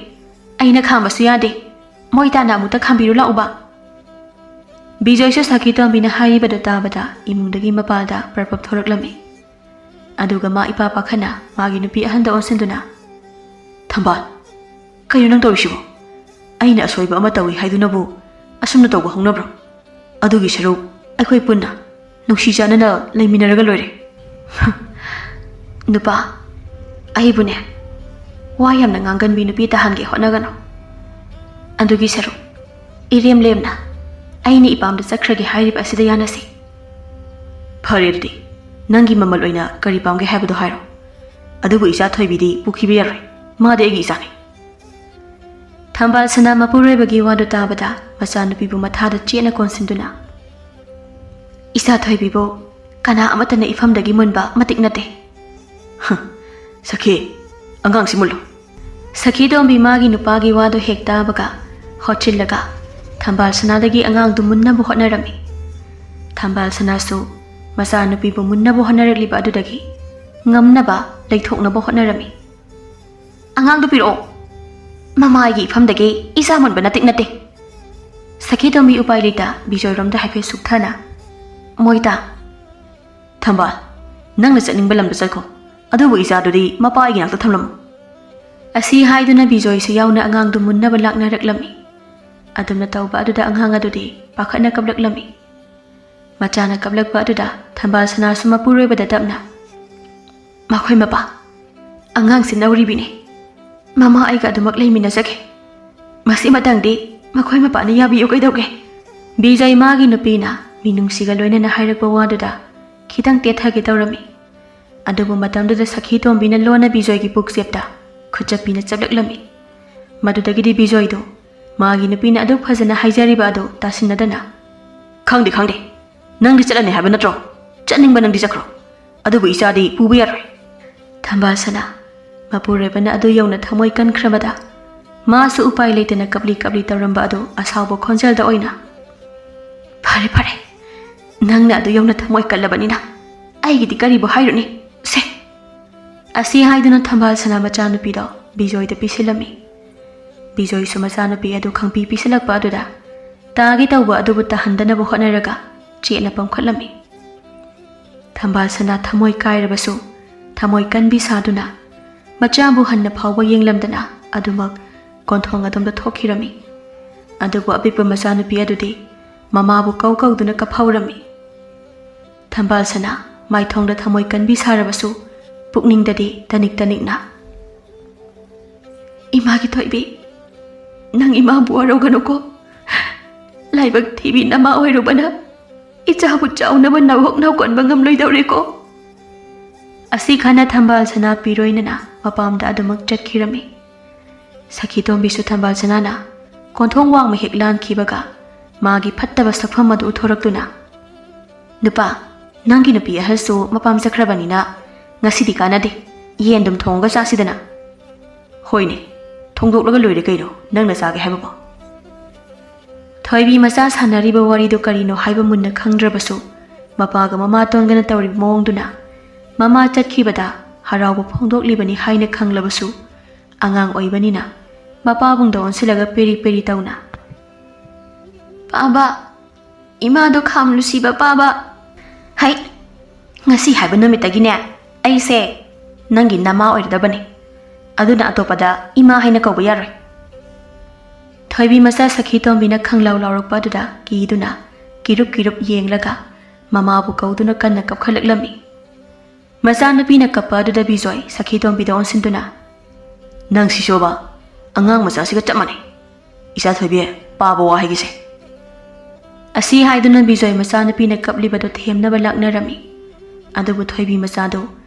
ꯑꯩꯅ ꯈꯥꯝꯕꯁꯨ ꯌꯥꯗꯦ꯫ ꯃꯣꯏꯇꯥꯅ ꯑꯃꯨꯛꯇ ꯈꯥꯝꯕꯤꯔꯨ ꯂꯥꯛꯎꯕ꯫" ꯕꯤꯖꯣꯏꯁꯨ ꯁꯈꯤ ꯇꯣꯝꯕꯤꯅ ꯍꯥꯏꯔꯤꯕꯗꯨ ꯇꯥꯕꯗ ꯏꯃꯨꯡꯗꯒꯤ ꯃꯄꯥꯜꯗ ꯄ꯭ꯔꯞ ꯄ꯭ꯔꯞ ꯊꯣꯔꯛꯂꯝꯃꯤ꯫ ꯑꯗꯨꯒ ꯃꯥ ꯏꯄꯥ ꯄꯥꯈꯠꯅ ꯃꯥꯒꯤ ꯅꯨꯄꯤ ꯑꯍꯟꯗ ꯑꯣꯟꯁꯤꯟꯗꯨꯅ, "ꯊꯝꯕꯥꯜ, ꯀꯩꯅꯣ ꯅꯪ ꯇꯧꯔꯤꯁꯤꯕꯣ? ꯑꯩꯅ ꯑꯁꯣꯏꯕ ꯑꯃ ꯇꯧꯏ ꯍꯥꯏꯗꯨꯅꯕꯨ ꯑꯁꯨꯝꯅ ꯇꯧꯕ ꯍꯧꯅꯕ꯭ꯔꯣ? ꯑꯗꯨꯒꯤ ꯁꯔꯨꯛ ꯑꯩꯈꯣꯏ ꯄꯨꯟꯅ ꯅꯨꯡꯁꯤ ꯆꯥꯟꯅꯅ ꯂꯩꯃꯤꯟꯅꯔꯒ ꯂꯣꯏꯔꯦ꯫" "ꯅꯨꯄꯥ, ꯑꯩꯕꯨꯅꯦ, ꯋꯥ ꯌꯥꯝꯅ ꯉꯥꯡꯒꯟꯕꯤ ꯅꯨꯄꯤ ꯇꯥꯍꯟꯒꯦ ꯍꯣꯠꯅꯒꯅꯨ꯫ ꯑꯗꯨꯒꯤ ꯁꯔꯨꯛ ꯏꯔꯦꯝ ꯂꯦꯝꯅ ꯑꯩꯅ ꯏꯄꯥꯝꯗ ꯆꯠꯈ꯭ꯔꯒꯦ ꯍꯥꯏꯔꯤꯕ ꯑꯁꯤꯗ ꯌꯥꯅꯁꯤ꯫ ꯐꯔꯦ ꯑꯗꯨꯗꯤ, ꯅꯪꯒꯤ ꯃꯃꯜ ꯑꯣꯏꯅ ꯀꯔꯤ ꯄꯥꯝꯒꯦ ꯍꯥꯏꯕꯗꯣ ꯍꯥꯏꯔꯣ, ꯑꯗꯨꯕꯨ ꯏꯆꯥ ꯊꯣꯏꯕꯤꯗꯤ ꯄꯨꯈꯤꯕ ꯌꯥꯔꯣꯏ꯫ ꯃꯥꯗꯤ ꯑꯩꯒꯤ ꯏꯆꯥꯅꯤ꯫ ꯊꯝꯕꯥꯜ ꯁꯅꯥ ꯃꯄꯨꯔꯣꯏꯕꯒꯤ ꯋꯥꯗꯨ ꯇꯥꯕꯗ ꯃꯆꯥꯅꯨꯄꯤꯕꯨ ꯃꯊꯥꯗ ꯆꯦꯠꯅ ꯀꯣꯟꯁꯤꯟꯗꯨꯅ, "ꯏꯆꯥ ꯊꯣꯏꯕꯤꯕꯨ ꯀꯅꯥ ꯑꯃꯠꯇꯅ ꯏꯐꯝꯗꯒꯤ ꯃꯨꯟꯕ ꯃꯇꯤꯛ ꯅꯠꯇꯦ꯫" "ꯍ, ꯁꯈꯤ, ꯑꯉꯥꯡꯁꯤ ꯃꯨꯜꯂꯨ꯫" ꯁꯈꯤꯇꯣꯝꯕꯤ ꯃꯥꯒꯤ ꯅꯨꯄꯥꯒꯤ ꯋꯥꯗꯨ ꯍꯦꯛ ꯇꯥꯕꯒ ꯍꯣꯠꯆꯤꯜꯂꯒ ꯊꯝꯕꯥꯜ ꯁꯅꯥꯗꯒꯤ ꯑꯉꯥꯡꯗꯨ ꯃꯨꯟꯅꯕ ꯍꯣꯠꯅꯔꯝꯃꯤ꯫ ꯊꯝꯕꯥꯜ ꯁꯅꯥꯁꯨ ꯃꯆꯥꯅꯨꯄꯤꯕꯨ ꯃꯨꯟꯅꯕ ꯍꯣꯠꯅꯔꯛꯂꯤꯕ ꯑꯗꯨꯗꯒꯤ ꯉꯝꯅꯕ ꯂꯩꯊꯣꯛꯅꯕ ꯍꯣꯠꯅꯔꯝꯃꯤ꯫ "ꯑꯉꯥꯡꯗꯨ ꯄꯤꯔꯛꯑꯣ꯫ ꯃꯃꯥ ꯑꯩꯒꯤ ꯏꯐꯝꯗꯒꯤ ꯏꯆꯥ ꯃꯨꯟꯕ ꯅꯇꯤꯛ ꯅꯠꯇꯦ꯫" ꯁꯈꯤꯇꯣꯝꯕꯤ ꯎꯄꯥꯏ ꯂꯩꯇ ꯕꯤꯖꯣꯏꯔꯣꯝꯗ ꯍꯥꯏꯐꯦꯠ ꯁꯨꯛꯊꯅ, "ꯃꯣꯏꯇꯥ꯫" "ꯊꯝꯕꯥꯜ, ꯅꯪꯅ ꯆꯠꯅꯤꯡꯕ ꯂꯝꯗ ꯆꯠꯈꯣ, ꯑꯗꯨꯕꯨ ꯏꯆꯥꯗꯨꯗꯤ ꯃꯄꯥ ꯑꯩꯒꯤ ꯅꯥꯛꯇ ꯊꯝꯂꯝꯃꯨ꯫" ꯑꯁꯤ ꯍꯥꯏꯗꯨꯅ ꯕꯤꯖꯣꯏꯁꯨ ꯌꯥꯎꯅ ꯑꯉꯥꯡꯗꯨ ꯃꯨꯟꯅꯕ ꯂꯥꯛꯅꯔꯛꯂꯝꯃꯤ꯫ ꯑꯗꯨꯝꯅ ꯇꯧꯕ ꯑꯗꯨꯗ ꯑꯉꯥꯡ ꯑꯗꯨꯗꯤ ꯄꯥꯈꯠꯅ ꯀꯞꯂꯛꯂꯝꯃꯤ꯫ ꯃꯆꯥꯅ ꯀꯞꯂꯛꯄ ꯑꯗꯨꯗ ꯊꯝꯕꯥꯜ ꯁꯅꯥꯁꯨ ꯃꯄꯨꯔꯣꯏꯕꯗ ꯇꯞꯅ, "ꯃꯈꯣꯏ ꯃꯄꯥ, ꯑꯉꯥꯡꯁꯤ ꯅꯧꯔꯤꯕꯤꯅꯤ꯫ ꯃꯃꯥ ꯑꯩꯒ ꯑꯗꯨꯃꯛ ꯂꯩꯃꯤꯟꯅꯖꯒꯦ꯫ ꯃꯁꯤ ꯃꯇꯥꯡꯗꯤ ꯃꯈꯣꯏ ꯃꯄꯥꯅ ꯌꯥꯕꯤꯌꯨ ꯀꯩꯗꯧꯒꯦ?" ꯕꯤꯖꯣꯏ ꯃꯥꯒꯤ ꯅꯨꯄꯤꯅ ꯃꯤꯅꯨꯡꯁꯤꯒ ꯂꯣꯏꯅꯅ ꯍꯥꯏꯔꯛꯄ ꯋꯥꯗꯨꯗ ꯈꯤꯇꯪ ꯇꯦꯊꯒꯦ ꯇꯧꯔꯝꯃꯤ꯫ ꯑꯗꯨꯕꯨ ꯃꯇꯝꯗꯨꯗ ꯁꯈꯤꯇꯣꯝꯕꯤꯅ ꯂꯣꯟꯅ ꯕꯤꯖꯣꯏꯒꯤ ꯄꯨꯛꯆꯦꯞꯇ ꯈꯨꯠꯆꯞꯄꯤꯅ ꯆꯞꯂꯛꯂꯝꯃꯤ꯫ ꯃꯗꯨꯗꯒꯤꯗꯤ ꯕꯤꯖꯣꯏꯗꯨ ꯃꯥꯒꯤ ꯅꯨꯄꯤꯅ ꯑꯗꯨꯛ ꯐꯖꯅ ꯍꯥꯏꯖꯔꯤꯕ ꯑꯗꯨ ꯇꯥꯁꯤꯟꯅꯗꯅ, "ꯈꯪꯗꯦ, ꯈꯪꯗꯦ꯫ ꯅꯪꯗꯤ ꯆꯠꯂꯅꯤ ꯍꯥꯏꯕ ꯅꯠꯇ꯭ꯔꯣ? ꯆꯠꯅꯤꯡꯕ ꯅꯪꯗꯤ ꯆꯠꯈ꯭ꯔꯣ꯫ ꯑꯗꯨꯕꯨ ꯏꯆꯥꯗꯤ ꯄꯨꯕ ꯌꯥꯔꯣꯏ꯫" ꯊꯝꯕꯥꯜ ꯁꯅꯥ ꯃꯄꯨꯔꯣꯏꯕꯅ ꯑꯗꯨ ꯌꯧꯅ ꯊꯃꯣꯏ ꯀꯟꯈ꯭ꯔꯕꯗ ꯃꯥꯁꯨ ꯎꯄꯥꯏ ꯂꯩꯇꯅ ꯀꯞꯂꯤ ꯀꯞꯂꯤ ꯇꯧꯔꯝꯕ ꯑꯗꯨ ꯑꯁꯥꯎꯕ ꯈꯣꯟꯖꯦꯜꯗ ꯑꯣꯏꯅ, "ꯐꯔꯦ, ꯐꯔꯦ꯫ ꯅꯪꯅ ꯑꯗꯨ ꯌꯧꯅ ꯊꯃꯣꯏ ꯀꯜꯂꯕꯅꯤꯅ ꯑꯩꯒꯤꯗꯤ ꯀꯔꯤꯕꯨ ꯍꯥꯏꯔꯨꯅꯤ? ꯁꯦ!" ꯑꯁꯤ ꯍꯥꯏꯗꯨꯅ ꯊꯝꯕꯥꯜ ꯁꯅꯥ ꯃꯆꯥꯅꯨꯄꯤꯗꯣ ꯕꯤꯖꯣꯏꯗ ꯄꯤꯁꯤꯜꯂꯝꯃꯤ꯫ ꯕꯤꯖꯣꯏꯁꯨ ꯃꯆꯥꯅꯨꯄꯤ ꯑꯗꯨ ꯈꯪꯄꯤ ꯄꯤꯁꯤꯜꯂꯛꯄ ꯑꯗꯨꯗ ꯇꯥꯒꯦ ꯇꯧꯕ ꯑꯗꯨꯕꯨ ꯇꯥꯍꯟꯗꯅꯕ ꯍꯣꯠꯅꯔꯒ ꯆꯦꯠꯅ ꯄꯝꯈꯠꯂꯝꯃꯤ꯫ ꯊꯝꯕꯥꯜ ꯁꯅꯥ ꯊꯃꯣꯏ ꯀꯥꯏꯔꯕꯁꯨ ꯊꯃꯣꯏ ꯀꯟꯕꯤ ꯁꯥꯗꯨꯅ ꯃꯆꯥꯕꯨ ꯍꯟꯅ ꯐꯥꯎꯕ ꯌꯦꯡꯂꯝꯗꯅ ꯑꯗꯨꯃꯛ ꯀꯣꯟꯊꯣꯡ ꯑꯗꯣꯝꯗ ꯊꯣꯛꯈꯤꯔꯝꯃꯤ꯫ ꯑꯗꯨꯕꯨ ꯑꯄꯤꯛꯄ ꯃꯆꯥꯅꯨꯄꯤ ꯑꯗꯨꯗꯤ ꯃꯃꯥꯕꯨ ꯀꯧ ꯀꯧꯗꯨꯅ ꯀꯞꯍꯧꯔꯝꯃꯤ꯫ ꯊꯝꯕꯥꯜ ꯁꯅꯥ ꯃꯥꯏꯊꯣꯡꯗ ꯊꯃꯣꯏ ꯀꯟꯕꯤ ꯁꯥꯔꯕꯁꯨ ꯄꯨꯛꯅꯤꯡꯗꯗꯤ ꯇꯅꯤꯛ ꯇꯅꯤꯛꯅ, "ꯏꯃꯥꯒꯤ ꯊꯣꯏꯕꯤ, ꯅꯪ ꯏꯃꯥꯕꯨ ꯋꯥꯔꯧꯒꯅꯨꯀꯣ꯫ ꯂꯥꯏꯕꯛ ꯊꯤꯕꯤ ꯅꯃꯥ ꯑꯣꯏꯔꯨꯕꯅ ꯏꯆꯥꯕꯨ ꯆꯥꯎꯅꯕ ꯅꯥꯎꯍꯣꯛ ꯅꯥꯎꯀꯣꯟꯕ ꯉꯝꯂꯣꯏꯗꯧꯔꯦꯀꯣ꯫ ꯑꯁꯤ ꯈꯟꯅ ꯊꯝꯕꯥꯜ ꯁꯅꯥ ꯄꯤꯔꯣꯏꯅꯅ ꯃꯄꯥꯝꯗ ꯑꯗꯨꯃꯛ ꯆꯠꯈꯤꯔꯝꯃꯤ꯫ ꯁꯈꯤ ꯇꯣꯝꯕꯤꯁꯨ ꯊꯝꯕꯥꯜ ꯁꯅꯥꯅ ꯀꯣꯟꯊꯣꯡ ꯋꯥꯡꯃ ꯍꯦꯛ ꯂꯥꯟꯈꯤꯕꯒ ꯃꯥꯒꯤ ꯐꯠꯇꯕ ꯁꯛꯐꯝ ꯑꯗꯨ ꯎꯠꯊꯣꯔꯛꯇꯨꯅ, "ꯅꯨꯄꯥ, ꯅꯪꯒꯤ ꯅꯨꯄꯤ ꯑꯍꯜꯁꯨ ꯃꯄꯥꯝ ꯆꯠꯈ꯭ꯔꯕꯅꯤꯅ ꯉꯁꯤꯗꯤ ꯀꯥꯟꯅꯗꯦ, ꯌꯦꯟ ꯑꯗꯨꯝ ꯊꯣꯡꯉꯒ ꯆꯥꯁꯤꯗꯅ꯫" "ꯍꯣꯏꯅꯦ, ꯊꯣꯡꯗꯣꯛꯂꯒ ꯂꯣꯏꯔꯦ ꯀꯩꯅꯣ, ꯅꯪꯅ ꯆꯥꯒꯦ ꯍꯥꯏꯕꯕꯣ?" ꯊꯣꯏꯕꯤ ꯃꯆꯥ ꯁꯥꯟꯅꯔꯤꯕ ꯋꯥꯔꯤꯗꯨ ꯀꯔꯤꯅꯣ ꯍꯥꯏꯕ ꯃꯨꯟꯅ ꯈꯪꯗ꯭ꯔꯕꯁꯨ, ꯃꯄꯥꯒ ꯃꯃꯥꯇꯣꯟꯒꯅ ꯇꯧꯔꯤꯕ ꯃꯑꯣꯡꯗꯨꯅ ꯃꯃꯥ ꯆꯠꯈꯤꯕꯗ ꯍꯔꯥꯎꯕ ꯐꯣꯡꯗꯣꯛꯂꯤꯕꯅꯤ ꯍꯥꯏꯅ ꯈꯪꯂꯕꯁꯨ, ꯑꯉꯥꯡ ꯑꯣꯏꯕꯅꯤꯅ ꯃꯄꯥꯕꯨꯡꯗ ꯑꯣꯟꯁꯤꯜꯂꯒ ꯄꯦꯔꯤ ꯄꯦꯔꯤ ꯇꯧꯅ, "ꯄꯥꯕ, ꯏꯃꯥꯗꯣ ꯈꯥꯝꯂꯨꯁꯤꯕ ꯄꯥꯕ꯫" "ꯍꯩ, ꯉꯁꯤ ꯍꯥꯏꯕ ꯅꯨꯃꯤꯠꯇꯒꯤꯅꯦ ꯑꯩꯁꯦ ꯅꯪꯒꯤ ꯅꯃꯥ ꯑꯣꯏꯔꯗꯕꯅꯤ, ꯑꯗꯨꯅ ꯑꯇꯣꯞꯄꯗ ꯏꯃꯥ ꯍꯥꯏꯅ ꯀꯧꯕ ꯌꯥꯔꯣꯏ꯫" ꯊꯣꯏꯕꯤ ꯃꯆꯥ ꯁꯈꯤ ꯇꯣꯝꯕꯤꯅ ꯈꯪꯂꯥꯎ ꯂꯥꯎꯔꯛꯄ ꯑꯗꯨꯗ ꯀꯤꯗꯨꯅ ꯀꯤꯔꯨꯞ ꯀꯤꯔꯨꯞ ꯌꯦꯡꯂꯒ ꯃꯃꯥꯕꯨ ꯀꯧꯗꯨꯅ ꯀꯟꯅ ꯀꯞꯈꯠꯂꯛꯂꯝꯃꯤ꯫ ꯃꯆꯥꯅꯨꯄꯤꯅ ꯀꯞꯄ ꯑꯗꯨꯗ ꯕꯤꯖꯣꯏ ꯁꯈꯤ ꯇꯣꯝꯕꯤꯗ ꯑꯣꯟꯁꯤꯟꯗꯨꯅ, "ꯅꯪ ꯁꯤꯁꯣꯕ ꯑꯉꯥꯡ ꯃꯆꯥꯁꯤꯒ ꯆꯞ ꯃꯥꯟꯅꯩ꯫ ꯏꯆꯥ ꯊꯣꯏꯕꯤ, ꯄꯥꯕ ꯋꯥ ꯍꯥꯏꯒꯦꯁꯦ꯫" ꯑꯁꯤ ꯍꯥꯏꯗꯨꯅ ꯕꯤꯖꯣꯏ ꯃꯆꯥꯅꯨꯄꯤꯅ ꯀꯞꯂꯤꯕꯗꯨ ꯊꯦꯝꯅꯕ ꯂꯥꯛꯅꯔꯝꯃꯤ꯫ ꯑꯗꯨꯕꯨ ꯊꯣꯏꯕꯤ ꯃꯆꯥꯗꯨ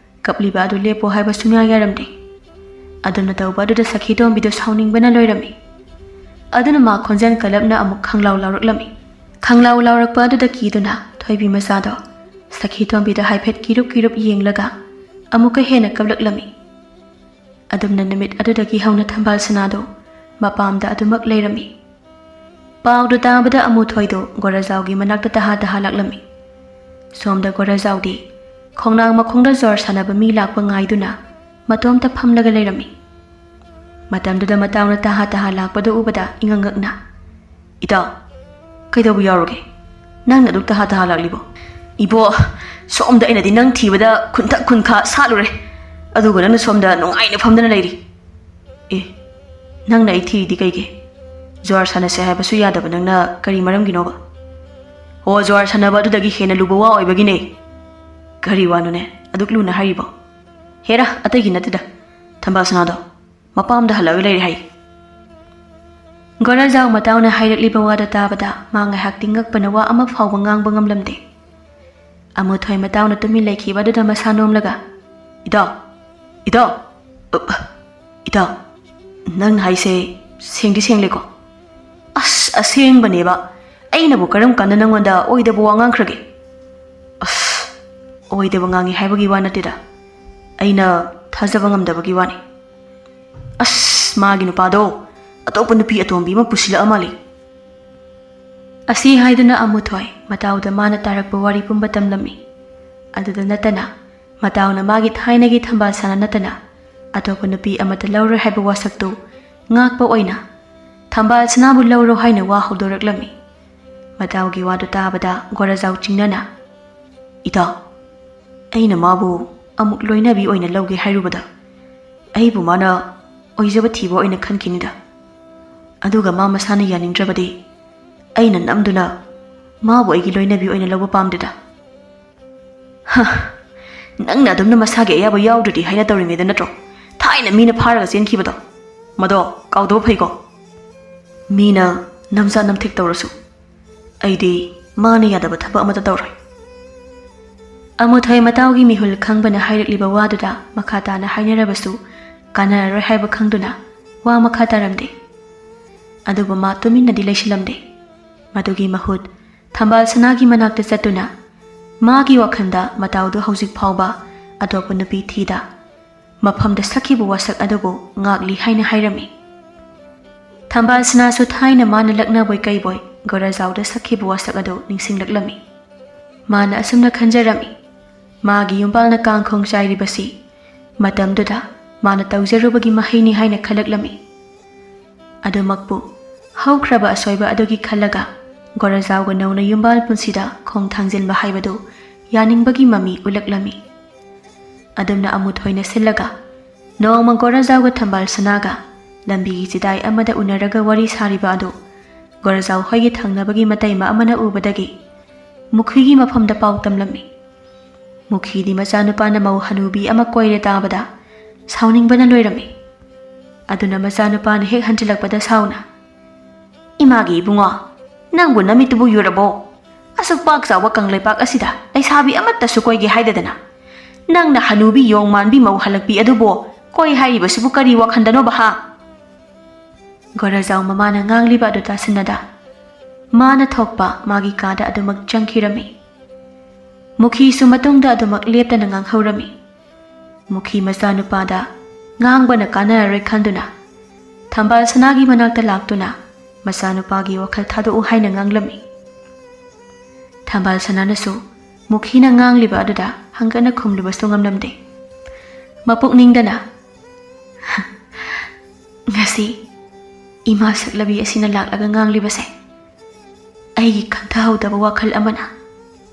ꯀꯞꯂꯤꯕ ꯑꯗꯨ ꯂꯦꯞꯄꯣ ꯍꯥꯏꯕ ꯁꯨꯡꯌꯥ ꯌꯥꯔꯝꯗꯦ꯫ ꯑꯗꯨꯝꯅ ꯇꯧꯕ ꯑꯗꯨꯗ ꯁꯈꯤ ꯇꯣꯝꯕꯤꯗꯨ ꯁꯥꯎꯅꯤꯡꯕꯅ ꯂꯣꯏꯔꯝꯃꯤ꯫ ꯑꯗꯨꯅ ꯃꯥ ꯈꯣꯟꯖꯦꯜ ꯀꯜꯂꯞꯅ ꯑꯃꯨꯛ ꯈꯪꯂꯥꯎ ꯂꯥꯎꯔꯛꯂꯝꯃꯤ꯫ ꯈꯪꯂꯥꯎ ꯂꯥꯎꯔꯛꯄ ꯑꯗꯨꯗ ꯀꯤꯗꯨꯅ ꯊꯣꯏꯕꯤ ꯃꯆꯥꯗꯣ ꯁꯈꯤ ꯇꯣꯝꯕꯤꯗ ꯍꯥꯏꯐꯦꯠ ꯀꯤꯔꯨꯞ ꯀꯤꯔꯨꯞ ꯌꯦꯡꯂꯒ ꯑꯃꯨꯛꯀ ꯍꯦꯟꯅ ꯀꯞꯂꯛꯂꯝꯃꯤ꯫ ꯑꯗꯨꯝꯅ ꯅꯨꯃꯤꯠ ꯑꯗꯨꯗꯒꯤ ꯍꯧꯅ ꯊꯝꯕꯥꯜ ꯁꯅꯥꯗꯣ ꯃꯄꯥꯝꯗ ꯑꯗꯨꯃꯛ ꯂꯩꯔꯝꯃꯤ꯫ ꯄꯥꯎꯗꯨ ꯇꯥꯕꯗ ꯑꯃꯨꯊꯣꯏꯗꯨ ꯒꯣꯔꯖꯥꯎꯒꯤ ꯃꯅꯥꯛꯇ ꯇꯍꯥ ꯇꯍꯥ ꯂꯥꯛꯂꯝꯃꯤ꯫ ꯁꯣꯝꯗ ꯒꯣꯔꯖꯥꯎꯗꯤ ꯈꯣꯡꯅꯥꯡ ꯃꯈꯣꯡꯗ ꯖ꯭ꯋꯥꯔ ꯁꯥꯟꯅꯕ ꯃꯤ ꯂꯥꯛꯄ ꯉꯥꯏꯗꯨꯅ ꯃꯇꯣꯝꯇ ꯐꯝꯂꯒ ꯂꯩꯔꯝꯃꯤ꯫ ꯃꯇꯝꯗꯨꯗ ꯃꯇꯥꯎꯅ ꯇꯍꯥ ꯇꯍꯥ ꯂꯥꯛꯄꯗꯨ ꯎꯕꯗ ꯏꯉꯛ ꯉꯛꯅ, "ꯏꯇꯥꯎ, ꯀꯩꯗꯧꯕ ꯌꯥꯎꯔꯒꯦ? ꯅꯪꯅ ꯑꯗꯨꯛ ꯇꯍꯥ ꯇꯍꯥ ꯂꯥꯛꯂꯤꯕꯣ?" "ꯏꯕꯣ, ꯁꯣꯝꯗ ꯑꯩꯅꯗꯤ ꯅꯪ ꯊꯤꯕꯗ ꯈꯨꯟꯊꯛ ꯈꯨꯟꯈꯥ ꯁꯥꯠꯂꯨꯔꯦ, ꯑꯗꯨꯒ ꯅꯪꯅ ꯁꯣꯝꯗ ꯅꯨꯡꯉꯥꯏꯅ ꯐꯝꯗꯅ ꯂꯩꯔꯤ꯫ ꯑꯦ, ꯅꯪꯅ ꯑꯩ ꯊꯤꯔꯤꯗꯤ ꯀꯩꯒꯤ? ꯖ꯭ꯋꯥꯔ ꯁꯥꯟꯅꯁꯦ ꯍꯥꯏꯕꯁꯨ ꯌꯥꯗꯕ ꯅꯪꯅ ꯀꯔꯤ ꯃꯔꯝꯒꯤꯅꯣꯕ?" "ꯑꯣ, ꯖ꯭ꯋꯥꯔ ꯁꯥꯟꯅꯕ ꯑꯗꯨꯗꯒꯤ ꯍꯦꯟꯅ ꯂꯨꯕ ꯋꯥ ꯑꯣꯏꯕꯒꯤꯅꯦ꯫" "ꯀꯔꯤ ꯋꯥꯅꯣꯅꯦ ꯑꯗꯨꯛ ꯂꯨꯅ ꯍꯥꯏꯔꯤꯕꯣ?" "ꯍꯦꯔꯥ, ꯑꯇꯩꯒꯤ ꯅꯠꯇꯦꯗ, ꯊꯝꯕꯥꯜ ꯁꯅꯥꯗꯣ ꯃꯄꯥꯝꯗ ꯍꯜꯂꯛꯑꯒ ꯂꯩꯔꯦ ꯍꯥꯏ꯫" ꯒꯣꯔꯥꯖꯥꯎ ꯃꯇꯥꯎꯅ ꯍꯥꯏꯔꯛꯂꯤꯕ ꯋꯥꯗꯨ ꯇꯥꯕꯗ ꯃꯥ ꯉꯥꯏꯍꯥꯛꯇꯤ ꯉꯛꯄꯅ ꯋꯥ ꯑꯃ ꯐꯥꯎꯕ ꯉꯥꯡꯕ ꯉꯝꯂꯝꯗꯦ꯫ ꯑꯃꯨꯊꯣꯏ ꯃꯇꯥꯎꯅ ꯇꯨꯃꯤꯟ ꯂꯩꯈꯤꯕ ꯑꯗꯨꯗ ꯃꯁꯥ ꯅꯣꯝꯂꯒ, "ꯏꯇꯥꯎ, ꯏꯇꯥꯎ, ꯑ, ꯏꯇꯥꯎ, ꯅꯪ ꯍꯥꯏꯁꯦ ꯁꯦꯡꯗꯤ ꯁꯦꯡꯂꯦꯀꯣ?" "ꯑꯁ, ꯑꯁꯦꯡꯕꯅꯦꯕ꯫ ꯑꯩꯅꯕꯨ ꯀꯔꯝ ꯀꯥꯟꯗ ꯅꯪꯉꯣꯟꯗ ꯑꯣꯏꯗꯕ ꯋꯥ ꯉꯥꯡꯈ꯭ꯔꯒꯦ?" "ꯑꯁ, ꯑꯣꯏꯗꯕ ꯉꯥꯡꯉꯤ ꯍꯥꯏꯕꯒꯤ ꯋꯥ ꯅꯠꯇꯦꯗ꯫ ꯑꯩꯅ ꯊꯥꯖꯕ ꯉꯝꯗꯕꯒꯤ ꯋꯥꯅꯤ꯫ ꯑꯁ, ꯃꯥꯒꯤ ꯅꯨꯄꯥꯗꯣ ꯑꯇꯣꯞꯄ ꯅꯨꯄꯤ ꯑꯇꯣꯝꯕꯤ ꯑꯃ ꯄꯨꯁꯤꯜꯂꯛꯑ ꯃꯥꯜꯂꯤ꯫" ꯑꯁꯤ ꯍꯥꯏꯗꯨꯅ ꯑꯃꯨꯊꯣꯏ ꯃꯇꯥꯎꯗ ꯃꯥꯅ ꯇꯥꯔꯛꯄ ꯋꯥꯔꯤ ꯄꯨꯝꯕ ꯇꯝꯂꯝꯃꯤ꯫ ꯑꯗꯨꯗ ꯅꯠꯇꯅ ꯃꯇꯥꯎꯅ ꯃꯥꯒꯤ ꯊꯥꯏꯅꯒꯤ ꯊꯝꯕꯥꯜ ꯁꯅꯥ ꯅꯠꯇꯅ ꯑꯇꯣꯞꯄ ꯅꯨꯄꯤ ꯑꯃꯠꯇ ꯂꯧꯔꯣꯏ ꯍꯥꯏꯕ ꯋꯥꯁꯛꯇꯨ ꯉꯥꯛꯄ ꯑꯣꯏꯅ ꯊꯝꯕꯥꯜ ꯁꯅꯥꯕꯨ ꯂꯧꯔꯣ ꯍꯥꯏꯅ ꯋꯥ ꯍꯧꯗꯣꯔꯛꯂꯝꯃꯤ꯫ ꯃꯇꯥꯎꯒꯤ ꯋꯥꯗꯨ ꯇꯥꯕꯗ ꯒꯣꯔꯥꯖꯥꯎ ꯆꯤꯡꯅꯅ, "ꯏꯇꯥꯎ, ꯑꯩꯅ ꯃꯥꯕꯨ ꯑꯃꯨꯛ ꯂꯣꯏꯅꯕꯤ ꯑꯣꯏꯅ ꯂꯧꯒꯦ ꯍꯥꯏꯔꯨꯕꯗ ꯑꯩꯕꯨ ꯃꯥꯅ ꯑꯣꯏꯖꯕ ꯊꯤꯕ ꯑꯣꯏꯅ ꯈꯟꯈꯤꯅꯤꯗ꯫ ꯑꯗꯨꯒ ꯃꯥ ꯃꯁꯥꯅ ꯌꯥꯅꯤꯡꯗ꯭ꯔꯕꯗꯤ ꯑꯩꯅ ꯅꯝꯗꯨꯅ ꯃꯥꯕꯨ ꯑꯩꯒꯤ ꯂꯣꯏꯅꯕꯤ ꯑꯣꯏꯅ ꯂꯧꯕ ꯄꯥꯝꯗꯦꯗ꯫" "ꯍ, ꯅꯪꯅ ꯑꯗꯨꯝꯅ ꯃꯁꯥꯒꯤ ꯑꯌꯥꯕ ꯌꯥꯎꯗ꯭ꯔꯗꯤ ꯍꯥꯏꯅ ꯇꯧꯔꯤꯉꯩꯗ ꯅꯠꯇ꯭ꯔꯣ ꯊꯥꯏꯅ ꯃꯤꯅ ꯐꯥꯔꯒ ꯆꯦꯟꯈꯤꯕꯗꯣ? ꯃꯗꯣ ꯀꯥꯎꯗꯕ ꯐꯩꯀꯣ꯫ ꯃꯤꯅ ꯅꯝꯖꯥ ꯅꯝꯊꯦꯛ ꯇꯧꯔꯁꯨ ꯑꯩꯗꯤ ꯃꯥꯅ ꯌꯥꯗꯕ ꯊꯕꯛ ꯑꯃꯠꯇ ꯇꯧꯔꯣꯏ꯫" ꯑꯃꯨꯊꯣꯏ ꯃꯇꯥꯎꯒꯤ ꯃꯤꯍꯨꯜ ꯈꯪꯕꯅ ꯍꯥꯏꯔꯛꯂꯤꯕ ꯋꯥꯗꯨꯗ ꯃꯈꯥ ꯇꯥꯅ ꯍꯥꯏꯅꯔꯕꯁꯨ ꯀꯥꯟꯅꯔꯔꯣꯏ ꯍꯥꯏꯕ ꯈꯪꯗꯨꯅ ꯋꯥ ꯃꯈꯥ ꯇꯥꯔꯝꯗꯦ꯫ ꯑꯗꯨꯕꯨ ꯃꯥ ꯇꯨꯃꯤꯟꯅꯗꯤ ꯂꯩꯁꯤꯜꯂꯝꯗꯦ꯫ ꯃꯗꯨꯒꯤ ꯃꯍꯨꯠ ꯊꯝꯕꯥꯜ ꯁꯅꯥꯒꯤ ꯃꯅꯥꯛꯇ ꯆꯠꯇꯨꯅ ꯃꯥꯒꯤ ꯋꯥꯈꯜꯗ ꯃꯇꯥꯎꯗꯨ ꯍꯧꯖꯤꯛ ꯐꯥꯎꯕ ꯑꯇꯣꯞꯄ ꯅꯨꯄꯤ ꯊꯤꯗ ꯃꯐꯝꯗ ꯁꯛꯈꯤꯕ ꯋꯥꯁꯛ ꯑꯗꯨꯕꯨ ꯉꯥꯛꯂꯤ ꯍꯥꯏꯅ ꯍꯥꯏꯔꯝꯃꯤ꯫ ꯊꯝꯕꯥꯜ ꯁꯅꯥꯁꯨ ꯊꯥꯏꯅ ꯃꯥꯅ ꯂꯛꯅꯕꯣꯏ ꯀꯩꯕꯣꯏ ꯒꯣꯔꯥꯖꯥꯎꯗ ꯁꯛꯈꯤꯕ ꯋꯥꯁꯛ ꯑꯗꯨ ꯅꯤꯡꯁꯤꯡꯂꯛꯂꯝꯃꯤ꯫ ꯃꯥꯅ ꯑꯁꯨꯝꯅ ꯈꯟꯖꯔꯝꯃꯤ, ꯃꯥꯒꯤ ꯌꯨꯝꯕꯥꯜꯅ ꯀꯥꯡꯈꯣꯡ ꯆꯥꯏꯔꯤꯕꯁꯤ ꯃꯇꯝꯗꯨꯗ ꯃꯥꯅ ꯇꯧꯖꯔꯨꯕꯒꯤ ꯃꯍꯩꯅꯤ ꯍꯥꯏꯅ ꯈꯜꯂꯛꯂꯝꯃꯤ꯫ ꯑꯗꯨꯃꯛꯄꯨ ꯍꯧꯈ꯭ꯔꯕ ꯑꯁꯣꯏꯕ ꯑꯗꯨꯒꯤ ꯈꯜꯂꯒ ꯒꯣꯔꯥꯖꯥꯎꯒ ꯅꯧꯅ ꯌꯨꯝꯕꯥꯜ ꯄꯨꯟꯁꯤꯗ ꯈꯣꯡ ꯊꯥꯡꯖꯤꯟꯕ ꯍꯥꯏꯕꯗꯨ ꯌꯥꯅꯤꯡꯕꯒꯤ ꯃꯃꯤ ꯎꯠꯂꯛꯂꯝꯃꯤ꯫ ꯑꯗꯨꯝꯅ ꯑꯃꯨꯊꯣꯏꯅ ꯁꯤꯜꯂꯒ ꯅꯣꯡꯃ ꯒꯣꯔꯥꯖꯥꯎꯒ ꯊꯝꯕꯥꯜ ꯁꯅꯥꯒ ꯂꯝꯕꯤꯒꯤ ꯆꯤꯗꯥꯏ ꯑꯃꯗ ꯎꯅꯔꯒ ꯋꯥꯔꯤ ꯁꯥꯔꯤꯕ ꯑꯗꯨ ꯒꯣꯔꯥꯖꯥꯎ ꯍꯣꯏꯒꯤ ꯊꯪꯅꯕꯒꯤ ꯃꯇꯩꯃ ꯑꯃꯅ ꯎꯕꯗꯒꯤ ꯃꯨꯈꯤꯒꯤ ꯃꯐꯝꯗ ꯄꯥꯎ ꯇꯝꯂꯝꯃꯤ꯫ ꯃꯨꯈꯤꯗꯤ ꯃꯆꯥꯅꯨꯄꯥꯅ ꯃꯧ ꯍꯅꯨꯕꯤ ꯑꯃ ꯀꯣꯏꯔꯦ ꯇꯥꯕꯗ ꯁꯥꯎꯅꯤꯡꯕꯅ ꯂꯣꯏꯔꯝꯃꯤ꯫ ꯑꯗꯨꯅ ꯃꯆꯥꯅꯨꯄꯥꯅ ꯍꯦꯛ ꯍꯟꯖꯤꯜꯂꯛꯄꯗ ꯁꯥꯎꯅ, ꯏꯃꯥꯒꯤ ꯏꯕꯨꯡꯉꯣ, ꯅꯪꯕꯨ ꯅꯃꯤꯠꯇꯨꯕꯨ ꯌꯨꯔꯕꯣ? ꯑꯁꯨꯛ ꯄꯥꯛ ꯆꯥꯎꯕ ꯀꯪꯂꯩꯄꯥꯛ ꯑꯁꯤꯗ ꯂꯩꯁꯥꯕꯤ ꯑꯃꯠꯇꯁꯨ ꯀꯣꯏꯒꯦ ꯍꯥꯏꯗꯗꯅ, ꯅꯪꯅ ꯍꯅꯨꯕꯤ ꯌꯣꯡ ꯃꯥꯟꯕꯤ ꯃꯧ ꯍꯜꯂꯛꯄꯤ ꯑꯗꯨꯕꯨ ꯀꯣꯏ ꯍꯥꯏꯔꯤꯕꯁꯤꯕꯨ ꯀꯔꯤ ꯋꯥꯈꯟꯗꯅꯣꯕ ꯍꯥ? ꯒꯣꯔꯖꯥꯎ ꯃꯃꯥꯅ ꯉꯥꯡꯂꯤꯕ ꯑꯗꯨ ꯇꯥꯁꯤꯟꯅꯗ, ꯃꯥꯅ ꯊꯣꯛꯄ ꯃꯥꯒꯤ ꯀꯥꯗ ꯑꯗꯨꯃꯛ ꯆꯪꯈꯤꯔꯝꯃꯤ꯫ ꯃꯨꯈꯤꯁꯨ ꯃꯇꯨꯡꯗ ꯑꯗꯨꯃꯛ ꯂꯦꯞꯇꯅ ꯉꯥꯡꯍꯧꯔꯝꯃꯤ꯫ ꯃꯨꯈꯤ ꯃꯆꯥꯅꯨꯄꯥꯗ ꯉꯥꯡꯕꯅ ꯀꯥꯟꯅꯔꯔꯣꯏ ꯈꯟꯗꯨꯅ, ꯊꯝꯕꯥꯜ ꯁꯅꯥꯒꯤ ꯃꯅꯥꯛꯇ ꯂꯥꯛꯇꯨꯅ ꯃꯆꯥꯅꯨꯄꯥꯒꯤ ꯋꯥꯈꯜ ꯊꯥꯗꯣꯛꯎ ꯍꯥꯏꯅ ꯉꯥꯡꯂꯝꯃꯤ꯫ ꯊꯝꯕꯥꯜ ꯁꯅꯥꯅꯁꯨ ꯃꯨꯈꯤꯅ ꯉꯥꯡꯂꯤꯕ ꯑꯗꯨꯗ ꯍꯪꯒꯠꯅ ꯈꯨꯝꯂꯨꯕꯁꯨ ꯉꯝꯂꯝꯗꯦ꯫ ꯃꯄꯨꯛꯅꯤꯡꯗꯅ, "ꯉꯁꯤ ꯏꯃꯥ ꯁꯛꯂꯕꯤ ꯑꯁꯤꯅ ꯂꯥꯛꯂꯒ ꯉꯥꯡꯂꯤꯕꯁꯦ ꯑꯩꯒꯤ ꯈꯟꯊꯍꯧꯗꯕ ꯋꯥꯈꯜ ꯑꯃꯅ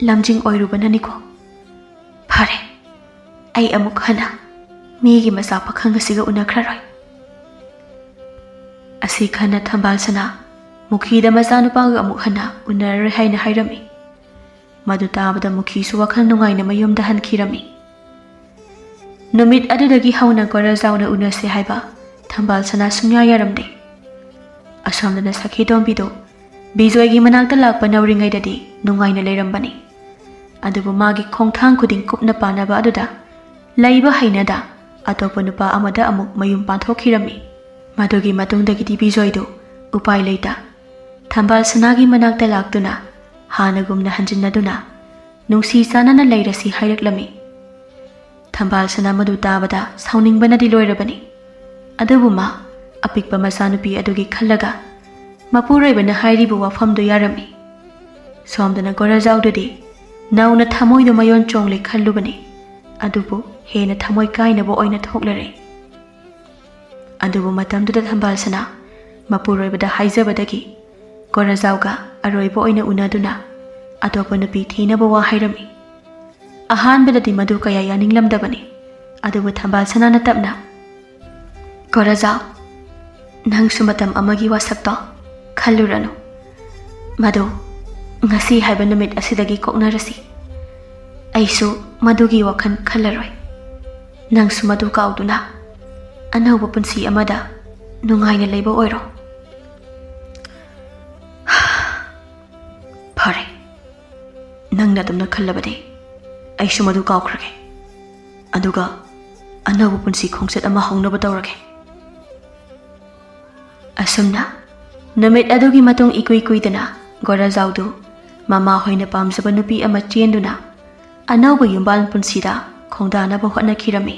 ꯂꯝꯖꯤꯡ ꯑꯣꯏꯔꯨꯕꯅꯅꯤꯀꯣ꯫ ꯐꯔꯦ, ꯑꯩ ꯑꯃꯨꯛ ꯍꯟꯅ ꯃꯤꯒꯤ ꯃꯆꯥ ꯄꯥꯈꯪ ꯑꯁꯤꯒ ꯎꯅꯈ꯭ꯔꯔꯣꯏ꯫" ꯑꯁꯤ ꯈꯟꯅ ꯊꯝꯕꯥꯜ ꯁꯅꯥ ꯃꯨꯈꯤꯗ ꯃꯆꯥꯅꯨꯄꯥꯒ ꯑꯃꯨꯛ ꯍꯟꯅ ꯎꯅꯔꯔꯣꯏ ꯍꯥꯏꯅ ꯍꯥꯏꯔꯝꯃꯤ꯫ ꯃꯗꯨ ꯇꯥꯕꯗ ꯃꯨꯈꯤꯁꯨ ꯋꯥꯈꯜ ꯅꯨꯡꯉꯥꯏꯅ ꯃꯌꯨꯝꯗ ꯍꯟꯈꯤꯔꯝꯃꯤ꯫ ꯅꯨꯃꯤꯠ ꯑꯗꯨꯗꯒꯤ ꯍꯧꯅ ꯒꯣꯔꯖꯥꯎꯅ ꯎꯅꯁꯦ ꯍꯥꯏꯕ ꯊꯝꯕꯥꯜ ꯁꯅꯥ ꯁꯨꯡꯌꯥ ꯌꯥꯔꯝꯗꯦ꯫ ꯑꯁꯣꯝꯗꯅ ꯁꯈꯤ ꯇꯣꯝꯕꯤꯗꯨ ꯕꯤꯖꯣꯏꯒꯤ ꯃꯅꯥꯛꯇ ꯂꯥꯛꯄ ꯅꯧꯔꯤꯉꯩꯗꯗꯤ ꯅꯨꯡꯉꯥꯏꯅ ꯂꯩꯔꯝꯕꯅꯤ꯫ ꯑꯗꯨꯕꯨ ꯃꯥꯒꯤ ꯈꯣꯡꯊꯥꯡ ꯈꯨꯗꯤꯡ ꯀꯨꯞꯅ ꯄꯥꯟꯅꯕ ꯑꯗꯨꯗ ꯂꯩꯕ ꯍꯩꯅꯗ ꯑꯇꯣꯞꯄ ꯅꯨꯄꯥ ꯑꯃꯗ ꯑꯃꯨꯛ ꯃꯌꯨꯝ ꯄꯥꯟꯊꯣꯛꯈꯤꯔꯝꯃꯤ꯫ ꯃꯗꯨꯒꯤ ꯃꯇꯨꯡꯗꯒꯤꯗꯤ ꯕꯤꯖꯣꯏꯗꯨ ꯎꯄꯥꯏ ꯂꯩꯇ ꯊꯝꯕꯥꯜ ꯁꯅꯥꯒꯤ ꯃꯅꯥꯛꯇ ꯂꯥꯛꯇꯨꯅ ꯍꯥꯟꯅꯒꯨꯝꯅ ꯍꯟꯖꯤꯟꯅꯗꯨꯅ ꯅꯨꯡꯁꯤ ꯆꯥꯟꯅꯅ ꯂꯩꯔꯁꯤ ꯍꯥꯏꯔꯛꯂꯝꯃꯤ꯫ ꯊꯝꯕꯥꯜ ꯁꯅꯥ ꯃꯗꯨ ꯇꯥꯕꯗ ꯁꯥꯎꯅꯤꯡꯕꯅꯗꯤ ꯂꯣꯏꯔꯕꯅꯤ꯫ ꯑꯗꯨꯕꯨ ꯃꯥ ꯑꯄꯤꯛꯄ ꯃꯆꯥꯅꯨꯄꯤ ꯑꯗꯨꯒꯤ ꯈꯜꯂꯒ ꯃꯄꯨꯔꯣꯏꯕꯅ ꯍꯥꯏꯔꯤꯕ ꯋꯥꯐꯝꯗꯨ ꯌꯥꯔꯝꯃꯤ꯫ ꯁꯣꯝꯗꯅ ꯒꯣꯔꯖꯥꯎꯗꯨꯗꯤ ꯅꯧꯅ ꯊꯃꯣꯏꯗꯨ ꯃꯌꯣꯟ ꯆꯣꯡꯂꯦ ꯈꯜꯂꯨꯕꯅꯤ, ꯑꯗꯨꯕꯨ ꯍꯦꯟꯅ ꯊꯃꯣꯏ ꯀꯥꯏꯅꯕ ꯑꯣꯏꯅ ꯊꯣꯛꯂꯔꯦ꯫ ꯑꯗꯨꯕꯨ ꯃꯇꯝꯗꯨꯗ ꯊꯝꯕꯥꯜ ꯁꯅꯥ ꯃꯄꯨꯔꯣꯏꯕꯗ ꯍꯥꯏꯖꯕꯗꯒꯤ ꯒꯣꯔꯖꯥꯎꯒ ꯑꯔꯣꯏꯕ ꯑꯣꯏꯅ ꯎꯅꯗꯨꯅ ꯑꯇꯣꯞꯄ ꯅꯨꯄꯤ ꯊꯤꯅꯕ ꯋꯥ ꯍꯥꯏꯔꯝꯃꯤ꯫ ꯑꯍꯥꯟꯕꯗꯗꯤ ꯃꯗꯨ ꯀꯌꯥ ꯌꯥꯅꯤꯡꯂꯝꯗꯕꯅꯤ, ꯑꯗꯨꯕꯨ ꯊꯝꯕꯥꯜ ꯁꯅꯥꯅ ꯇꯞꯅ, "ꯒꯣꯔꯖꯥꯎ, ꯅꯪꯁꯨ ꯃꯇꯝ ꯑꯃꯒꯤ ꯋꯥꯁꯛꯇꯣ ꯈꯜꯂꯨꯔꯅꯨ꯫ ꯃꯗꯨ ꯉꯁꯤ ꯍꯥꯏꯕ ꯅꯨꯃꯤꯠ ꯑꯁꯤꯗꯒꯤ ꯀꯣꯛꯅꯔꯁꯤ꯫ ꯑꯩꯁꯨ ꯃꯗꯨꯒꯤ ꯋꯥꯈꯜ ꯈꯜꯂꯔꯣꯏ꯫ ꯅꯪꯁꯨ ꯃꯗꯨ ꯀꯥꯎꯗꯨꯅ ꯑꯅꯧꯕ ꯄꯨꯟꯁꯤ ꯑꯃꯗ ꯅꯨꯡꯉꯥꯏꯅ ꯂꯩꯕ ꯑꯣꯏꯔꯣ꯫" ꯐꯔꯦ, ꯅꯪꯅ ꯑꯗꯨꯝꯅ ꯈꯜꯂꯕꯗꯤ ꯑꯩꯁꯨ ꯃꯗꯨ ꯀꯥꯎꯈ꯭ꯔꯒꯦ, ꯑꯗꯨꯒ ꯑꯅꯧꯕ ꯄꯨꯟꯁꯤ ꯈꯣꯡꯆꯠ ꯑꯃ ꯍꯧꯅꯕ ꯇꯧꯔꯒꯦ꯫ ꯑꯁꯨꯝꯅ ꯅꯨꯃꯤꯠ ꯑꯗꯨꯒꯤ ꯃꯇꯨꯡ ꯏꯀꯨꯏ ꯀꯨꯏꯗꯅ ꯒꯣꯔꯥꯖꯥꯎꯗꯨ ꯃꯃꯥ ꯍꯣꯏꯅ ꯄꯥꯝꯖꯕ ꯅꯨꯄꯤ ꯑꯃ ꯆꯦꯟꯗꯨꯅ ꯑꯅꯧꯕ ꯌꯨꯝꯕꯥꯜ ꯄꯨꯟꯁꯤꯗ ꯈꯣꯡꯗꯥꯅꯕ ꯍꯣꯠꯅꯈꯤꯔꯝꯃꯤ꯫